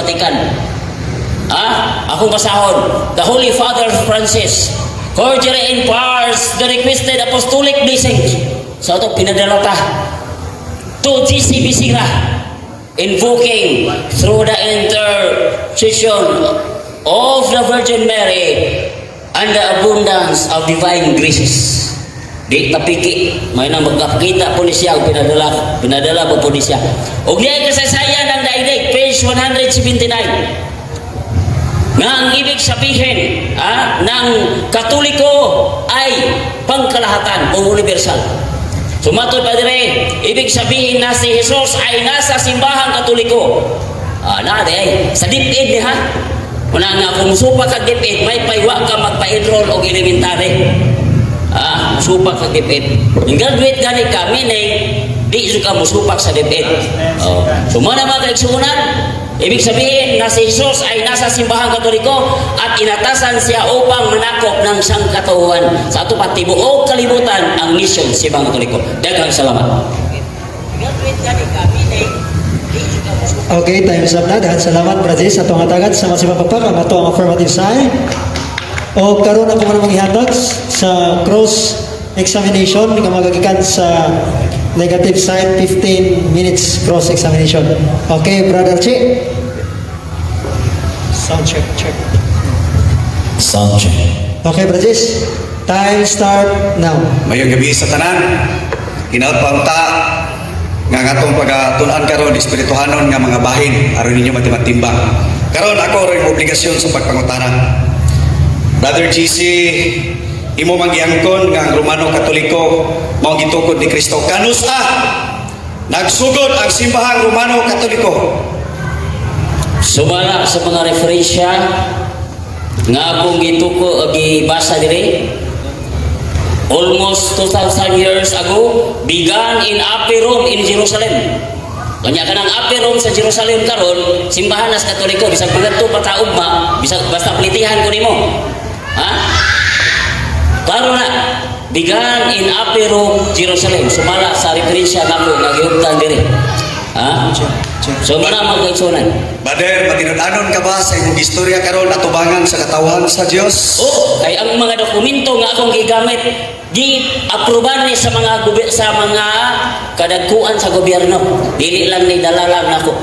Vatican. Ah, akong basahon. The Holy Father Francis cordially imparts the requested apostolic blessings. Sa ito, pinadala ta to GC Bisira, invoking through the intercession of the Virgin Mary and the abundance of divine graces. Di tapiki, may nang magkapakita po ni siya, og pinadala, pinadala po po ni siya. Og diya kasaysayan ng daigdig, page 179, nga ang ibig sabihin ng Katoliko ay pangkalahatan o universal. Sumatod pa dire, ibig sabihin na si Jesus ay nasa simbahang Katoliko. Ah, na di ay sa DepEd ni ha. Una nga kung musupak kag DepEd, may paywa ka magpa-enroll og elementary. Ah, musupak kag DepEd. Yung graduate gani ka, meaning di jud ka musupak sa DepEd. Oh. So mo na, mga kaigsuonan, ibig sabihin na si Jesus ay nasa simbahang Katoliko at inatasan siya upang manakop ng sangkatauhan. Sa ato pa tibuok kalibutan ang mission sa simbahang Katoliko. Daghang salamat. Graduate gani ka, meaning di jud ka musupak. Okay, time's up na. Daghang salamat, Brazil, sa atong hatagan sa mga pagpak ang ato ang affirmative side. O karon ako man ihatag sa cross examination nga magagikan sa negative side, 15 minutes cross examination. Okay, Brother Chi. Sound check, check. Sound check. Okay, Brazil. Time start now. Mayong gabi sa tanan. Hinaot pa unta nga ang atong pagatun-an karon espirituhanon nga mga bahin aron ninyo matimatimbang. Karon ako rin obligasyon sa pagpangutana. Brother GC, imo mang giangkon nga ang Romano Katoliko mao gitukod ni Kristo. Kanus-a nagsugod ang simbahang Romano Katoliko? Sumala sa mga referensya nga akong gituko, gibasa diri, almost 2,000 years ago, began in Upper Room in Jerusalem. Kanya kanang Upper Room sa Jerusalem karon simbahan nas Katoliko. Bisag mangadto pa ta ugma, bisag basta plitihan ko nimo. Ha? Klaro na, began in Upper Room, Jerusalem, sumala sa referensya nako nga gihuptan diri. Ha? So mana, mga kaigsuonan. Brother, matinud-anon ka ba sa imong istorya karon atubangan sa katawhan sa Dios? Oo, kay ang mga dokumento nga akong gigamit gi-aproban ni sa mga kadagkuan sa gobyerno. Dili lang ni dala lang nako.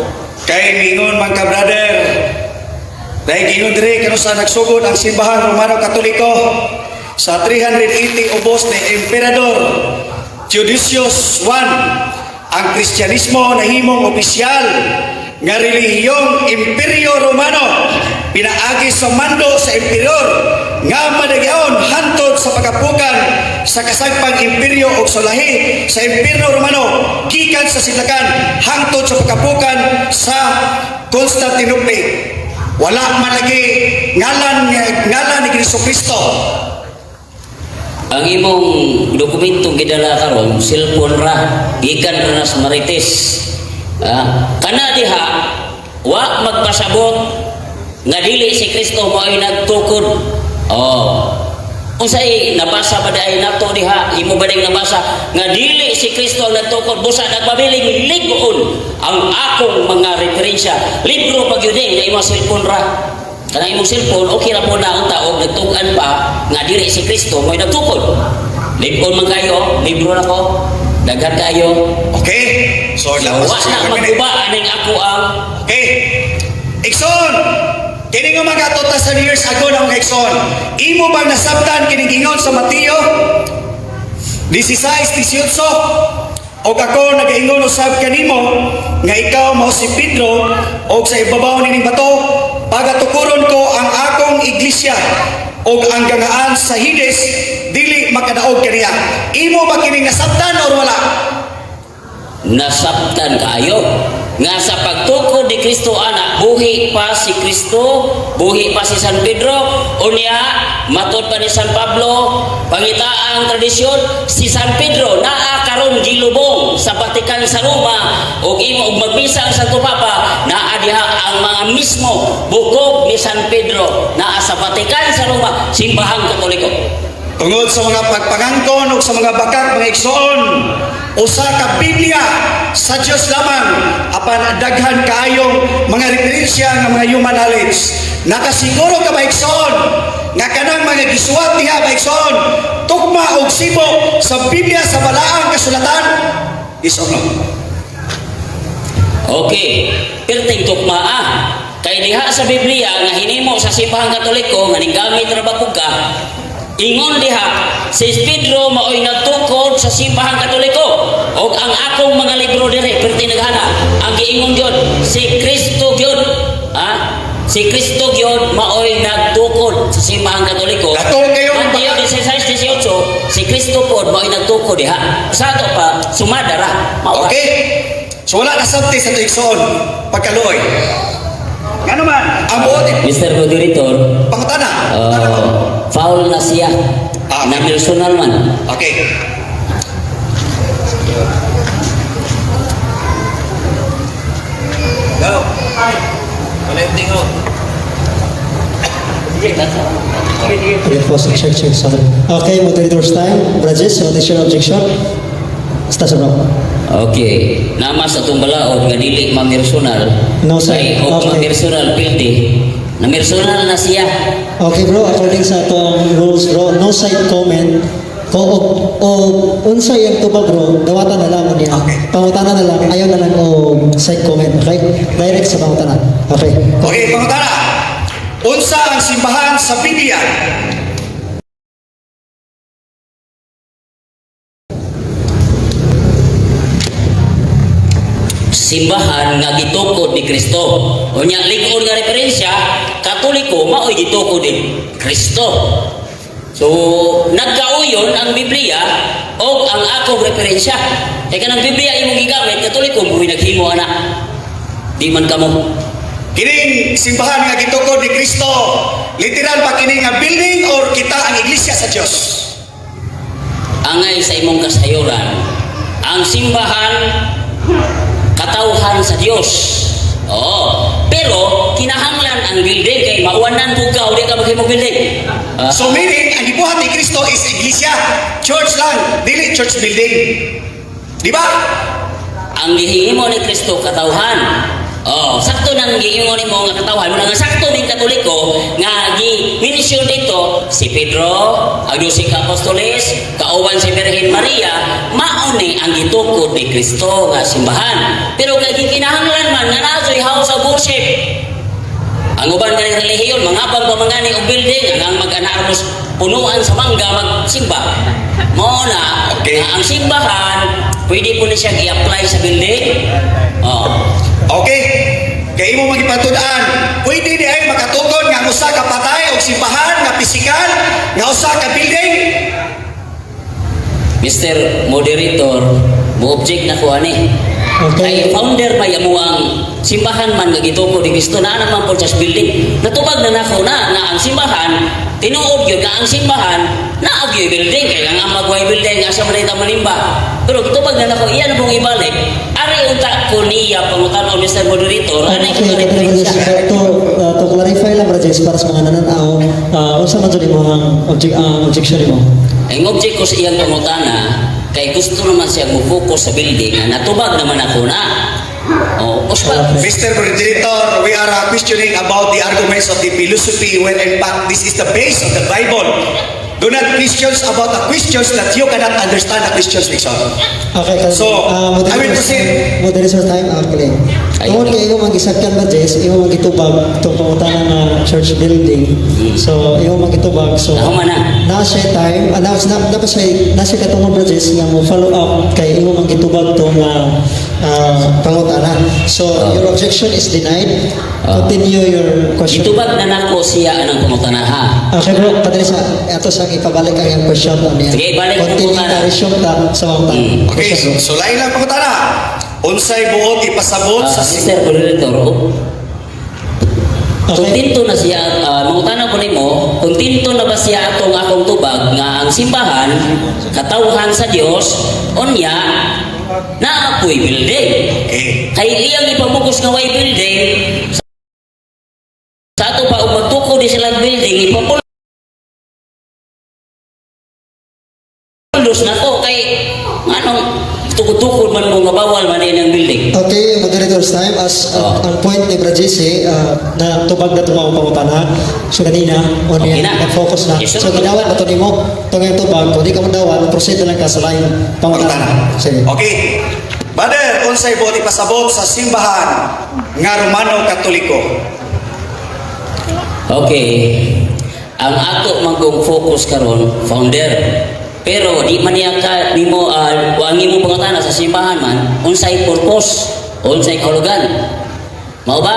Kay mingon man ka, brother. Dahil gingon diri kanus-a nagsugod ang simbahan Romano Katoliko sa 380 ubos ni Emperador Theodosius I, ang Kristyanismo nahimong opisyal nga relihiyong Imperyo Romano pinaagi sa mando sa emperor nga madagyaon hantod sa pagkapukan sa kasagpang imperyo og sulahi sa Imperyo Romano gikan sa sidlakan hangtod sa pagkapukan sa Constantinople. Wala man lagi ngalan ngalan ni Kristo Kristo. Ang imong dokumentong gidala karon, cellphone ra, gikan ra nas Marites. Ah, kana diha wa magpasabot nga dili si Kristo mao'y nagtukod. Oh. Unsay nabasa ba diay nato diha? Imo ba ding nabasa nga dili si Kristo ang nagtukod? Busa nagpabiling lig-on ang akong mga referensya. Libro pa gyud eh, nga imong cellphone ra. Kanang imong cellphone, okay ra po na ang tao, nagtug-an pa nga dili si Kristo mo'y nagtukod. Lig-on man kayo, libro na ko. Daghan kayo. Okay? So, So, lapas wa sa na magguba aning ako ang Okay. Igsoon, kini nga mga 2,000 years ago na, mga igsoon, imo bang nasabtan kini gingon sa Mateo 16:18? "Og ako nagaingon usab kanimo nga ikaw mao si Pedro og sa ibabaw nining bato pagatukuron ko ang akong iglesia og ang gangaan sa Hades dili makadaog kaniya." Imo ba kining nasabtan or wala? Nasabtan kayo nga sa pagtukod ni Kristo ana, buhi pa si Kristo, buhi pa si San Pedro. Unya matod pa ni San Pablo, pangita ang tradisyon, si San Pedro naa karon gilubong sa Vatican sa Roma ug imo og magmisa ang Santo Papa, naa diha ang mga mismo bukog ni San Pedro, naa sa Vatican sa Roma, simbahang Katoliko. Tungod sa mga pagpangangkon o sa mga bakak, mga igsoon, usa ka Biblia sa Dios lamang apan Apan daghan kaayong mga referensya nga mga human knowledge. Nakasiguro ka ba, igsoon, nga kanang mga gisuwat diha ba, igsoon, tugma og sibo sa Biblia, sa balaang kasulatan? Yes or no? Okay, perting tukma ah. Kay diha sa Biblia nga hinimo sa Simbahang Katoliko nga ning gamit ra ba pug ka, ingon diha si Pedro maoy nagtukod sa Simbahang Katoliko. Og ang akong mga libro dire perting naghana. Ang giingon gyud si Kristo gyud. Ah, si Kristo gyud maoy nagtukod sa Simbahang Katoliko. Katol kayo. Mateo 16:18, si Kristo pod maoy nagtukod diha. Sa ato pa sumada ra. Mao ra. Okay? So wala na sabti sa igsoon pagkaluoy. Ngano man, ang buot Mr. Moderator, pangutana. Pangutana ko. Foul na siya. Ah, Na personal man. Okay. Go. Collecting. Okay po, check, check, sorry. Okay, moderator's time. Brazis, what is your objection? Basta sa bro. Okay. Nama sa atong balaod nga dili ma-personal. No, sir. Kay og Okay. ma-personal pildi. Na personal na siya. Okay bro, according sa atong rules bro, no side comment. Kung o unsa iyang tubag bro, dawatan na lang mo niya. Okay. Pangutana na lang, ayaw na lang o side comment, okay? Direct sa pangutana. Okay. Okay, pangutana. Unsa ang simbahan sa Biblia? Simbahan nga gitukod ni Kristo. Unya lig-on nga referensya, Katoliko maoy gitukod ni Kristo. So, nagkauyon ang Biblia o ang akong referensya. Kay kanang Biblia imong gigamit, Katoliko mo'y naghimo ana. Di man kamo. Kining simbahan nga gitukod ni Kristo, literal ba kini nga building or kita ang iglesia sa Dios? Angay sa imong kasayuran, ang simbahan katawhan sa Dios. Oo. Pero kinahanglan ang building kay mauwanan pug ka, di ka maghimog building. Ah, So meaning, ang gibuhat ni Kristo is iglesia, church lang, dili church building. Di ba? Ang gihimo ni Kristo katawhan. Oh, sakto nang giingon nimo nga katawhan, muna nga sakto ning Katoliko nga gi-mention dito si Pedro, ang dose ka apostoles, kauban si Birhen Maria, mao ni ang gitukod ni Kristo nga simbahan. Pero kay gikinahanglan man nga naa so'y house of worship. Ang uban nga relihiyon, mangabang pa mga ni og building, ang mag-ana-armos punuan sa mangga magsimba. Mao na nga ang simbahan pwede po ni siya i-apply sa building. Oh. Okay. Kay imo magipatud-an, pwede di ay makatukod nga ang usa ka patay og simbahan nga pisikal, nga usa ka building? Mr. Moderator, mo-object na ko ani. Okay. Kay founder pa amo ang simbahan man nga gitukod ni Kristo naa naman po sa building. Natubag na nako na nga ang simbahan tinuod gyud nga ang simbahan naa gyud building kay ang amag way building asa man ta manimba. Pero gitubag na nako iya na pong ibalik. Ari unta ko niya pangutan-on, Mr. Moderator, anay ko Okay, referensya. To clarify lang, Rajesh, para sa mga nananaw, unsa man jud imong objection nimo? Ang object ko sa iyang pangutana, kay gusto naman siya mo-focus sa building, nga natubag naman ako na. Oh, uspa. Mr. Moderator, we are questioning about the arguments of the philosophy when in fact this is the base of the Bible. Do not questions about the questions that you cannot understand the questions, Mixon. Okay, kasi, So, I will proceed. Moderator time, okay. Ay. Tungod kay imo mang gisagkan ba, Jess, imo magitubag itong pangutana nga church building. So, imo magitubag. So, Nahuman na. Na siya time, na siya katungod ba, Jess, nga mo follow up kay imo magitubag tong pangutana. So, your objection is denied. Continue your question. Gitubag na nako siya anang pangutana ha. Okay bro, padali sa ato sa ipabalik ang iyang question niya. Sige, ibalik mo Continue muna. ta, resume ta sa pangutana. Mm. Okay, Question, bro. so lain lang pangutana. Unsay buot ipasabot sa Mr. Moderator, oh, Okay. kontento na siya, mangutana ko nimo, kontento na ba siya atong akong tubag nga ang simbahan, katawhan sa Dios, unya, naapoy building. Okay. Kay iyang ipamugos nga way building, sa ato pa og magtukod di sila building, ipapuldos na to kay anong tukod-tukod man mo nga bawal man ang building. Okay, moderator. Moderator's time as ang point ni Brad JC na tubag na itong pangutana. So kanina, on Okay yan, na. nag-focus na. Yes, sir. So gidawat na to nimo itong iyong tubag. Kung di ka mandawat, proceed na lang ka sa laing pangutana. Pangutana. Sige. Okay. Brother, unsay buot ipasabot sa simbahan nga Romano Katoliko? Okay. Ang ato manggong focus karon founder. Pero di man niya ka nimo ang imong pangutana sa simbahan man unsay purpose, unsay kahulugan. Mao ba?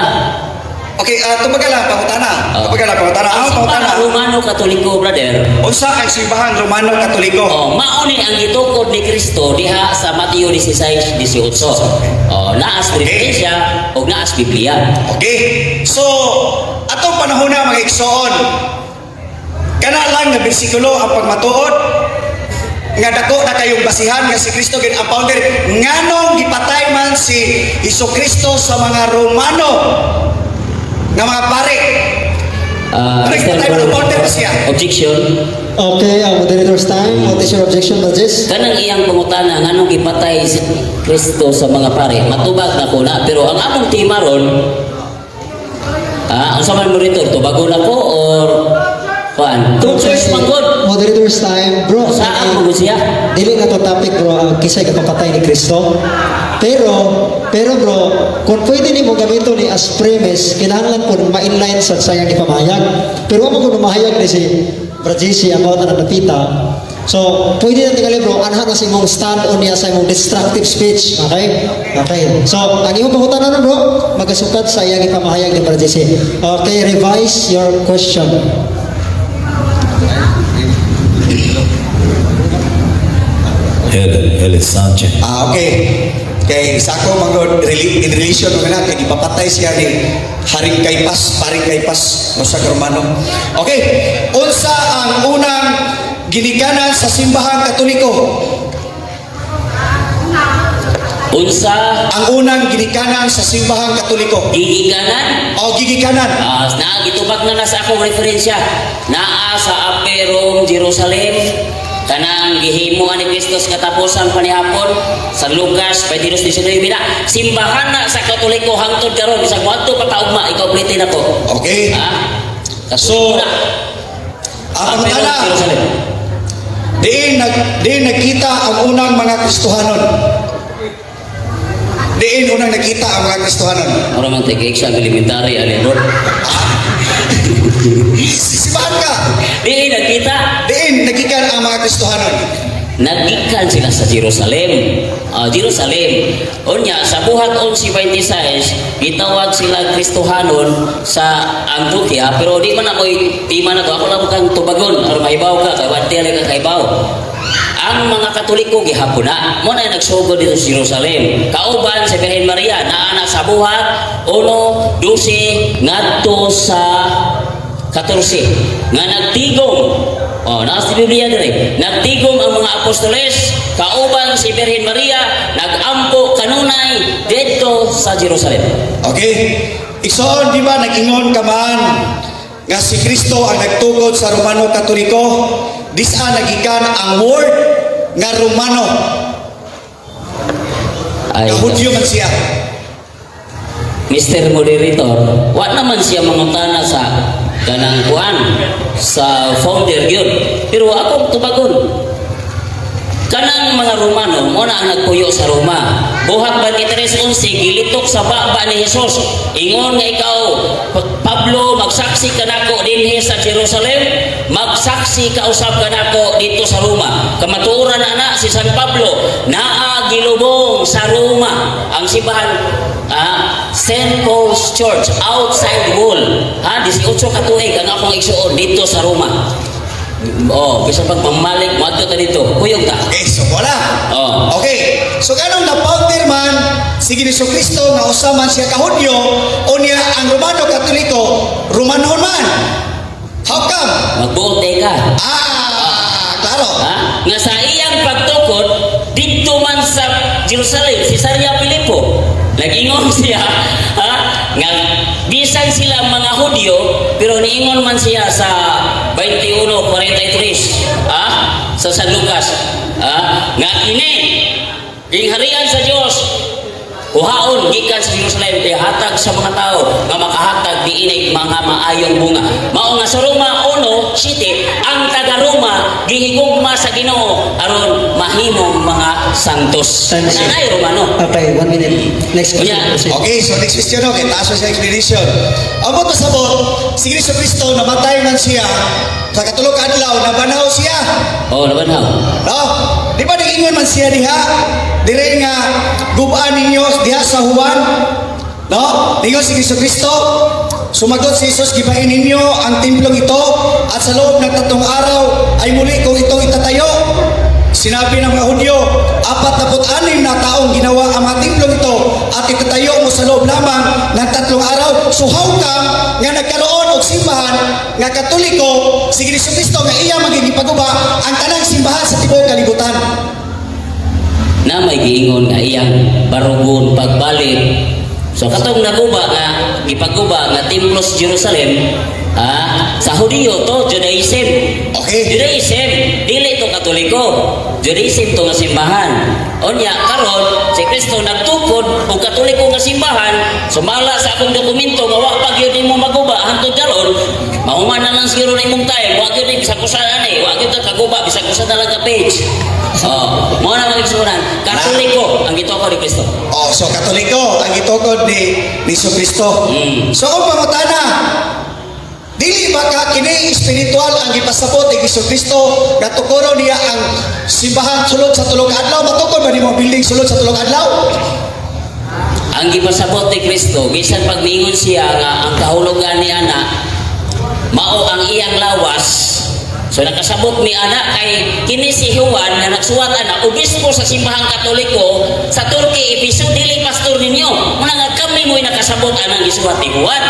Okay, tubaga lang pangutana. Oh. Tubaga lang pangutana. Ang Ang simbahan pangutana. Romano Katoliko, brother. Unsa ang simbahan Romano Katoliko? Oh, mao ni ang gitukod ni Kristo diha sa Mateo 16:18. Oh, naas referensya ug naas Biblia. Okay. So, atong panahon na, mga igsoon, kana lang nga bersikulo ang pagmatuod nga dako na kayong basihan nga si Kristo gid ang founder, nganong gipatay man si Hesus Kristo sa mga Romano nga mga pare? Ano, Mr. gipatay man ang founder ba siya? Objection. Okay, ang moderator's time. What is your objection, Brad Jess? Kanang iyang pangutana nganong gipatay si Kristo sa mga pare. Matubag na ko na, pero ang among tema ron, unsa man mo rito, tubagon ako or kuan? To church man gud. Moderator's time, bro. Saan man gud siya? Dili na to topic, bro, ang kisay kapapatay ni Kristo. Pero bro, kung pwede nimo gamiton ni as premise, kinahanglan po ma-inline sa sayang ipamahayag. Pero mo kung mahayag ni si Brad JC about ang napita. So, pwede na tingali, bro, anha na sa imong stand on niya sa imong destructive speech. Okay? Okay. So, ang imong pangutana bro, magasukad sa iyang ipamahayag ni Brad JC. Okay, revise your question. El, El Sanchez. Ah, okay. Kay sa ako manggod in relation mga na kay gipapatay siya ni Haring Kaypas, Paring Kaypas no sa Romano. Okay. Unsa ang unang ginikanan sa simbahang Katoliko? Unsa Ang unang ginikanan sa simbahang Katoliko. Gigikanan? O gigikanan. Na gitubag na na sa akong referensya. Naa sa Upper Room, Jerusalem, kanang gihimo ani Kristos katapusan panihapon sa Lucas 22:19 na simbahan na sa Katoliko hangtod karon, bisag moadto pa taugma, ikaw ulitin ako. Okay. Ha? So, Katoliko na. Ang Upper Room, pangutana, Jerusalem. diin nagkita ang unang mga Kristohanon. Diin unang nakita ang mga Kristohanon. Ora man tig exam elementary ali bro. Simbahan ka. Diin nagkita. Diin nagikan ang mga Kristohanon. Nagikan sila sa Jerusalem. Ah, Jerusalem. Unya, sa buhat 11:26, gitawag sila Kristohanon sa Antioquia, pero di man ako di man ako ako lang kang tubagon aron mahibaw ka kay wa dili ka kahibaw. Ang mga Katoliko gihapon na. Mo na nagsugod dito sa Jerusalem. Kauban sa Birhen Maria naa na sa buhat 1:12 ngadto sa 14 nga nagtigom. Oh, naa sa Biblia dire. Nagtigom ang mga apostoles kauban si Birhen Maria, nagampo kanunay didto sa Jerusalem. Okay. Igsoon, di ba nag-ingon ka man nga si Kristo ang nagtukod sa Romano Katoliko? Disa nagikan ang word nga Romano. Ay, Kahudyo man siya. Mr. Moderator, wa naman siya mangutana sa kanang kuan sa founder gyud. Pero ako tubagon. Kanang mga Romano, mo na ang nagpuyo sa Roma. Buhat 23:11, gilitok sa baba ni Jesus. Ingon nga ikaw, Pablo, magsaksi ka nako dinhi sa Jerusalem, magsaksi ka usab ka nako dito sa Roma. Kamatuoran na na si San Pablo, naa gilubong sa Roma ang simbahan, St. Paul's Church outside wall. Ha, 18 ka tuig ang akong igsuon dito sa Roma. Oh, bisan pag mamalik moadto ta dito. Kuyog ta. Okay, so wala. Oh. Okay. So ganong na-founder man si Jesu Kristo nga usa man siya ka Hudyo, unya ang Romano Katoliko Romano man. How come? Magbuot ka. Ah, klaro. Ha? Nga sa iyang pagtukod didto man sa Jerusalem, Cesarea Filipo. Nag-ingon siya, ha? Nga bisan sila mga Hudyo, pero niingon man siya sa 21:43, ha? Sa San Lucas, ha? Nga kini gingharian sa Dios. Kuhaon gikan sa Jerusalem ihatag sa mga tao nga makahatag diinay mga maayong bunga. Mao nga sa Roma 1:7, ang taga Roma gihigugma sa Ginoo aron mahimong mga santos. Time, sir. Nanay Romano. Okay, 1 minute. Next question. Unya. Proceed. Okay, so next question, okay, taas sa explanation. Amot pasabot, si Kristo Kristo namatay man siya sa katulo ka adlaw, nabanhaw siya. Oh, nabanhaw. No? Di ba nag-ingon man siya diha? Dire nga gubaan ninyo diha sa Juan. No? Ningon si Kristo Kristo, sumagot si Jesus, "Gibain ninyo ang templong ito at sa loob ng 3 araw ay muli kong itong itatayo." Sinabi ng mga Hudyo, "46 na taong ginawa ang mga templong ito at itatayo mo sa loob lamang ng 3 araw." So how come nga nagkaroon og simbahan nga Katoliko si Kristo Kristo nga iya magiging paguba ang tanang simbahan sa tibuok kalibutan? Na may giingon nga iyang barugon pagbalik. So katong naguba nga gipaguba nga templo sa Jerusalem, sa Hudiyo to, Judaism. Judaism, dili to Katoliko. Judaism to nga simbahan. Unya karon si Kristo nagtukod og Katoliko nga simbahan, sumala sa akong dokumento nga wa pa gyud nimo maguba hangtod karon, mahuman na lang siguro na imong time, wa gyud ni bisag usa ani, wa gyud ka kaguba bisag usa na lang ka page. Oh, mao na mga igsuonan, Katoliko ang gitukod ni Kristo. Oh, so Katoliko ang gitukod ni Kristo. So kung pangutana, dili ba ka kini espiritual ang gipasabot ni Jesu Kristo nga tukoro niya ang simbahan sulod sa 3 ka adlaw? Matukod ba nimo ang building sulod sa 3 ka adlaw? Ang gipasabot ni Kristo, bisan pag miingon siya nga ang kahulugan ni ana mao ang iyang lawas. So nakasabot mi ana kay kini si Juan nga nagsuwat ana, obispo sa simbahang Katoliko sa Turkey, Episo, dili pastor ninyo. Muna nga kami mo'y nakasabot anang gisuwat ni Juan.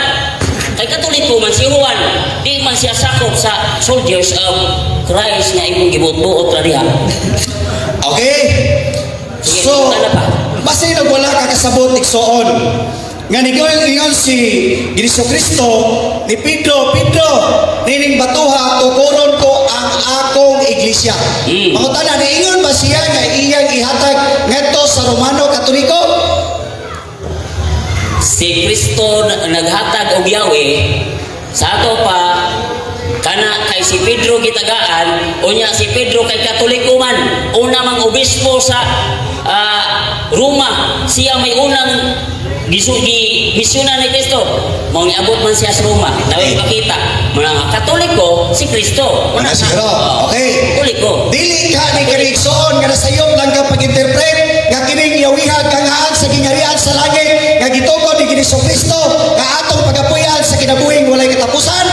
Kay Katoliko man si Juan, di man siya sakop sa Soldiers of Christ nga imong gibuot-buot ra diha. Okay. Sige, So, ano pa? basin og wala ka kasabot, igsoon, nga niingon si Jesu Kristo ni Pedro, "Pedro, nining batuha tukoron ko ang akong iglesia." Pangutana, niingon ba siya nga iyang ihatag ngadto sa Romano Katoliko? Si Kristo naghatag og yawi sa ato pa kana kay si Pedro gitagaan. Unya si Pedro kay Katoliko man, una mang obispo sa Roma, siya may unang gisu gi misyonan ni Kristo, mao niabot man siya sa Roma naway pakita muna nga Katoliko si Kristo. Wala siguro. Okay. Katoliko. Dili ka ni kani, igsoon, nga nasayop lang ka pag-interpret nga kining yawihag kangaan sa gingharian sa langit nga gitukod ni Jesu Kristo nga atong pagapuyan sa kinabuhing walay katapusan.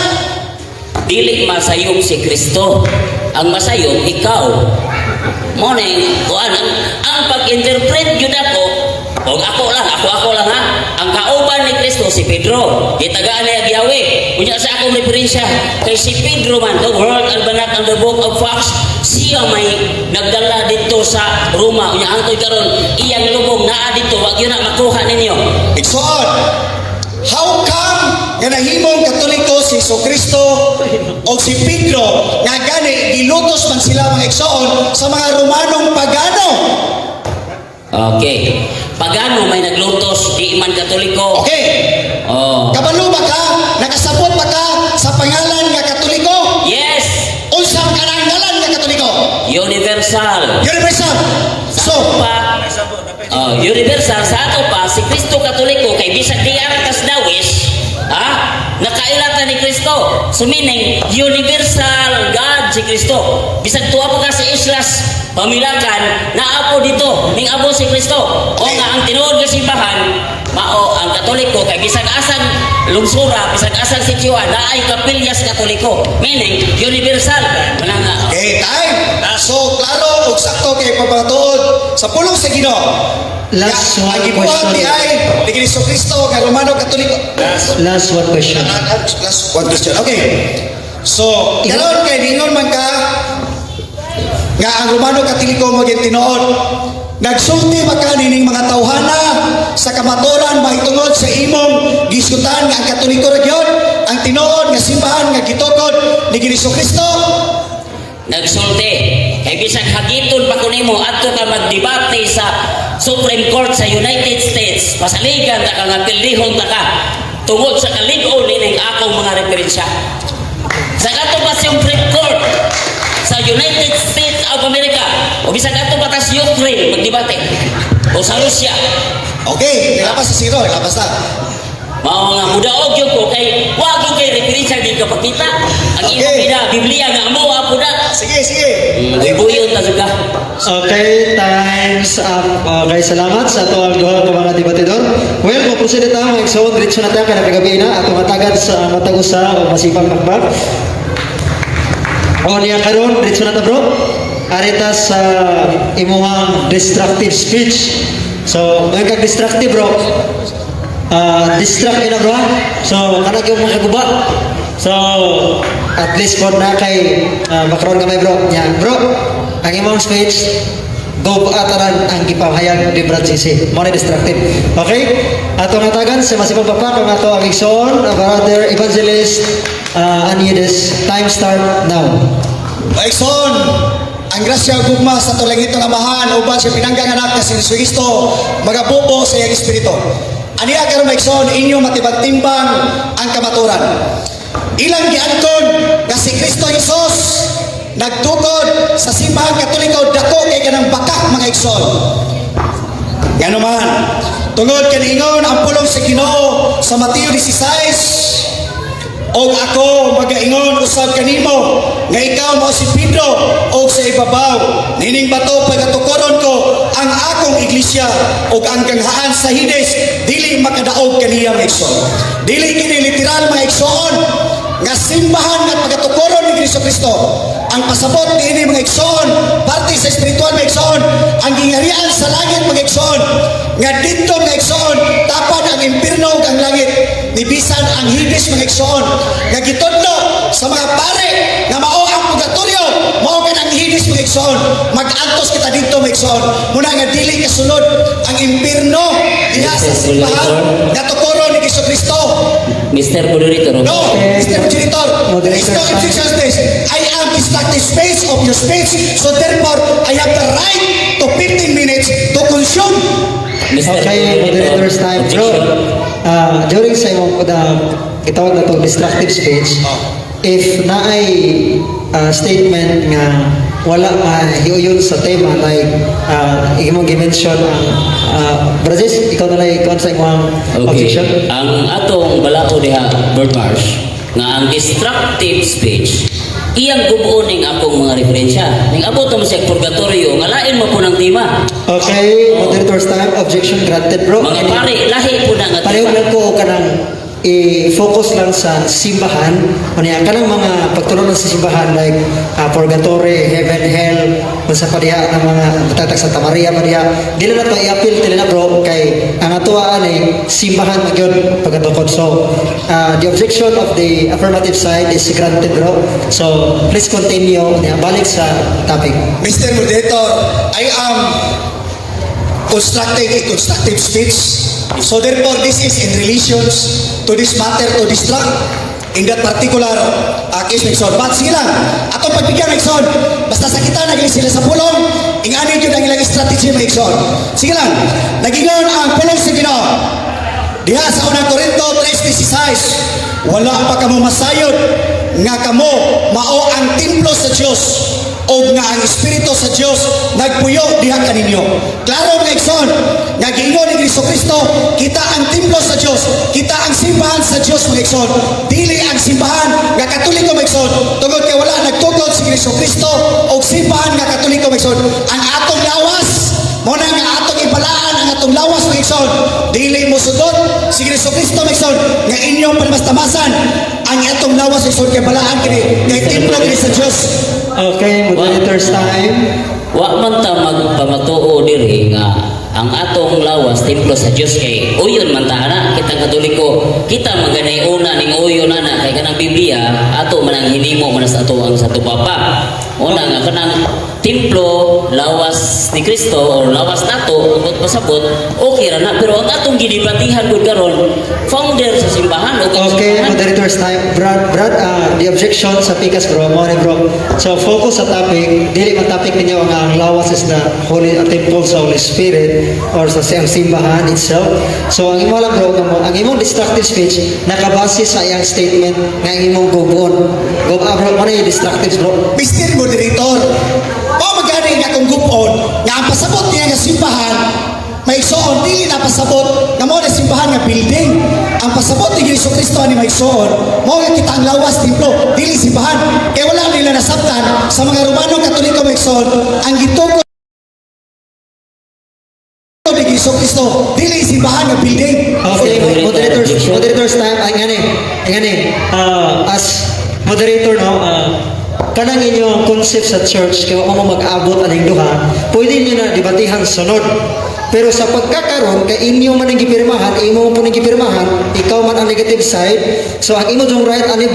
Dili masayop si Kristo. Ang masayop ikaw. Mo na yung kuan ang pag-interpret gyud ako og ako lang, ako ako lang ha. Ang kauban ni Kristo si Pedro. Gitagaan niya giyawi. Unya sa akong referensya kay si Pedro man to, World Almanac and the Book of Facts, siya may nagdala dito sa Roma. Unya hangtod karon iyang lubong naa dito, wag yun na makuha ninyo. Igsoon, how come nga nahimong Katoliko si Jesu Kristo o si Pedro nga gani gilutos man sila, mga igsoon, sa mga Romanong pagano? Okay. Pagano may naglutos, di man Katoliko. Okay. Oh. Kabalo ba ka? Nakasabot ba ka sa pangalan nga Katoliko? Yes. Unsa kanang ngalan nga Katoliko? Universal. Universal. Sa So, ato pa, oh, universal sa ato pa, si Kristo Katoliko kay bisag di kas dawis, ha? Nakailatan ni Kristo. So meaning, universal God si Kristo. Bisag tuwa pa ka sa Islas Pamilacan, naapo dito, ning abo si Kristo. O nga ang tinuod nga simbahan, mao ang Katoliko kay bisag asang lungsura, bisag asang sitio, naay kapilya sa Katoliko. Meaning, universal. Wala nga. Okay, time. So, klaro ug sakto kay pamatuod sa pulong sa Ginoo. Last Nga, one ang gibuhat question. ni ay ni Kristo Kristo nga Romano Katoliko. Last one question. Last one question. Okay. So, karon kay ningon man ka nga ang Romano Katoliko mo tinuod. Nagsulti ba ka nining mga tawhana sa kamatuoran mahitungod sa imong gisgutan nga ang Katoliko ra gyud ang tinuod nga simbahan nga gitukod ni Jesu Kristo? Nagsulti. Kay bisag hagiton pa ko nimo, adto ka magdebate sa Supreme Court sa United States. Pasaligan ta ka nga pildihon ta ka tungod sa kalig-on nining akong mga referensya. Sa kato pa Supreme Court sa United States of America o bisag ato pa ta sa Ukraine magdebate o sa Russia. Okay, nilapas sa zero, nilapas na. Mao nga mudaog gyud ko kay wa gyud kay referensya di ka pakita. Ang imong bida Biblia nga amo apo na. Sige, sige. Buyon ta jud ka. Okay, time's up. Okay, salamat sa ato ang duha ka mga debatidor. Well, mo-proceed ta, mga igsoon, diretso na tayo kay nagagabi na atong hatagan sa matag usa o masipag bakbak. O niya karon, diretso na ta, bro. Arita sa imuhang destructive speech. So, ngayon kag destructive, bro. Ah, distract na, bro, ha? So, kanang yung mga kaguba. So, at least for na kay makaroon gamay, bro. Nya, bro, ang imong speech go ataran ang gipahayag ni Brad CC. Mao ni destructive. Okay? Atong hatagan sa masipag papak ang ato ang igsoon, brother evangelist Anides. Time start now. Maigsoon, ang grasya ug gugma sa atong langitnong Amahan uban sa pinanggang anak nga si Jesucristo magabubo sa iyang espiritu. Aniya karon, maigsoon, inyo matibang-timbang ang kamaturan. Ilang giangkon nga si Kristo Jesus nagtukod sa Simbahang Katoliko, dako kay kanang bakak, mga igsoon. Ngano man, tungod kay niingon ang pulong sa Ginoo sa Mateo 16, "Og ako magaingon usab kanimo nga ikaw mao si Pedro, og sa ibabaw nining bato pagatukoron ko ang akong iglesia, ug ang ganghaan sa Hades dili makadaog kaniya," mga igsoon. Dili kini literal, mga igsoon, nga simbahan at pagatukoron ni Kristo Kristo. Ang pasabot niini, mga igsoon, parte sa espiritual, mga igsoon, ang gingharian sa langit, mga igsoon, nga didto, mga igsoon, tapad ang impierno ug ang langit, nibisan ang Hades, mga igsoon, nga gitudlo sa mga pare nga mao ang purgatorio, mao kanang Hades, mga igsoon. Mag-antos kita didto, mga igsoon. Muna nga dili kasulod ang impierno diha sa simbahan nga tukoron ni Kristo Kristo. Mr. Moderator. No, Mr. Moderator, there is no Moderator. Objection to this. I am destructive space of your speech, so therefore I have the right to 15 minutes to consume. Mr. Okay, moderator's time, bro. Objection. During sa imong gitawag na to destructive speech, if naay statement nga wala mahiuyon sa tema, like imong gi-mention ang Brazis, ikaw na lang ikaw sa imong objection. Ang atong balako diha, Bird Marsh, nga ang destructive speech, iyang gubuon ning akong mga referensya. Ning abot mo sa purgatorio, nga lain mo po ng tema. Okay, moderator's time, objection granted, bro. Mga pare, lahi po na nga Pareho tema. Lang ko kanang i-focus lang sa simbahan, ano yan, kanang mga pagtulong sa simbahan like purgatory, heaven, hell, unsa pa diha ng mga matatag Santa Maria pa diha, dili na to i-appeal dili na, bro, kay ang atuaan ay simbahan man gyud pagkatukod. So the objection of the affirmative side is granted, bro, so please continue niya, balik sa topic. Mr. Moderator, I am constructing a constructive speech. So therefore, this is in relations to this matter to destruct in that particular case, Nixon. But sige lang, atong pagbigyan, Nixon, basta sa kita naging sila sa pulong, ingani yun ang ilang strategy, Nixon. Sige lang, nagingon ang pulong sa Ginoo diha sa Unang Korinto 3:16, "Wala pa kamo masayod nga kamo mao ang templo sa Dios o nga ang Espiritu sa Dios nagpuyo diha kaninyo?" Klaro, mga igsoon, nga giingon ni Kristo Kristo, kita ang templo sa Dios, kita ang simbahan sa Dios, mga igsoon. Dili ang simbahan nga Katoliko, mga igsoon, tungod kay wala nagtukod si Kristo Kristo og simbahan nga Katoliko, mga igsoon. Ang atong lawas, mao na nga atong ibalaan ang atong lawas, mga igsoon. Dili mo sudot si Kristo Kristo, mga igsoon, nga inyong panamastamasan ang atong lawas, mga igsoon, kay balaan kini kay templo kini sa Dios. Okay, moderator's time. Wa man ta magpamatuo diri nga ang atong lawas templo sa Dios kay uyon man ta ana. Kitang Katoliko, kita maganay una ning uyon ana kay kanang Biblia ato man ang hinimo man sa ato ang sa ato papa una nga kanang templo lawas ni Kristo or lawas nato, ambot pasabot, okay ra na. Pero ang atong gidebatihan gud karon founded founder sa simbahan o ang Okay, simbahan. moderator's time. Brad, the objection sa pikas, bro, mo ni, bro. So focus sa topic, dili man topic ninyo nga ang lawas is the holy temple sa Holy Spirit or sa siyang simbahan itself. So ang imo lang, bro, nga ang imong destructive speech nakabase sa iyang statement nga ang imong gubuon. Go ah, bro, mo na yung destructive, bro. Mr. Moderator, mao magani nga akong gupon nga ang pasabot niya nga simbahan maigsoon, dili na pasabot nga mao na simbahan nga building. Ang pasabot ni Jesu Kristo ani, maigsoon, mao nga kita ang lawas templo, dili simbahan. Kay wala nila nasabtan sa mga Romano Katoliko, maigsoon, ang gitukod ni Jesu Kristo dili simbahan nga building. Okay, Moderator, moderators, objection. moderators time, ay ngani, as moderator, no, kanang inyong concept sa church, kaya mo mag-abot aning duha, pwede niyo na debatihan sunod. Pero sa pagkakaroon, kay inyo man ang gipirmahan, imo po ning gipirmahan, ikaw man ang negative side. So ang imo jung right ani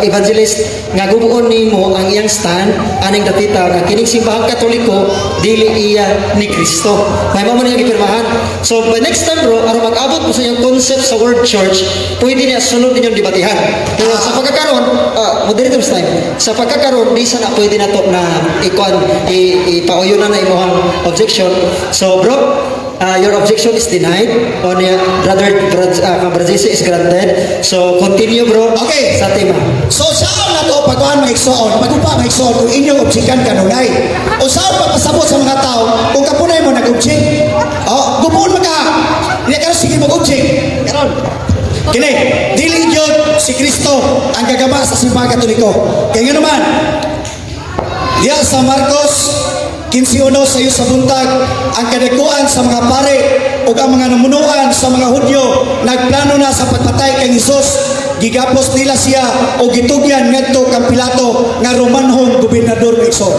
evangelist nga gubuon nimo ang iyang stand aning dapita nga kining simbahang Katoliko dili iya ni Kristo. May mo man iyang gipirmahan. So by next time, bro, aron mag-abot mo sa inyong concept sa word church, pwede niya sunod ninyong debatihan. Pero sa pagkakaroon, moderator's time, sa pagkakaroon, di sana pwede na to na ikuan, ipauyo na na imong objection. So bro, your objection is denied. O niya, brother, Brad is granted. So continue, bro, Okay. sa tema. So saan na to pagkuhan, mga igsoon, pagupa, mga igsoon, kung inyong objekan kanunay? O saan pagpasabot sa mga tao kung kapunay mo nag-object? O, gupuon mo ka. Hindi karon sige mag-object. Karon. Kini, dili gyud si Kristo ang gagama sa simbahan Katoliko. Kaya nga naman, diya sa Marcos 15:1 sa iyo sa buntag, ang kadakuan sa mga pare ug ang mga namunuan sa mga Hudyo nagplano na sa pagpatay kay Hesus. Gigapos nila siya o gitugyan ngadto kang Pilato nga Romanhong gobernador, Igsoon.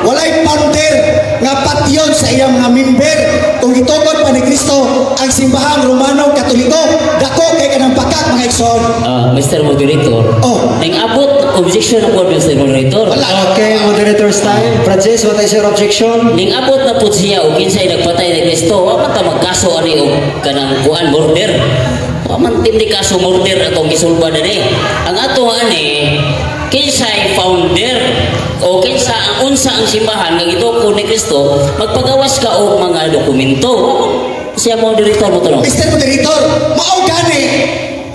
Walay founder nga patyon sa iyang mga member. Kung gitukod pa ni Kristo ang simbahan Romano Katoliko, dako kay kanang pakak, mga igsoon. Ah, Mr. Moderator. Oh. Ning abot objection ako, Mr. Moderator. Wala. Okay, moderator's time. Francis, what is your objection? Ning abot na pud siya og kinsay nagpatay ni Kristo, wa man ta magkaso ani og kanang kuan, murder. Wa man tindi kaso murder atong gisulba diri. Ang ato ani, kinsay founder o kinsa ang unsa ang simbahan nga gitukod ni Kristo, magpagawas ka og mga dokumento. Wa man siya, moderator mo tanong. Mr. Moderator, mao gani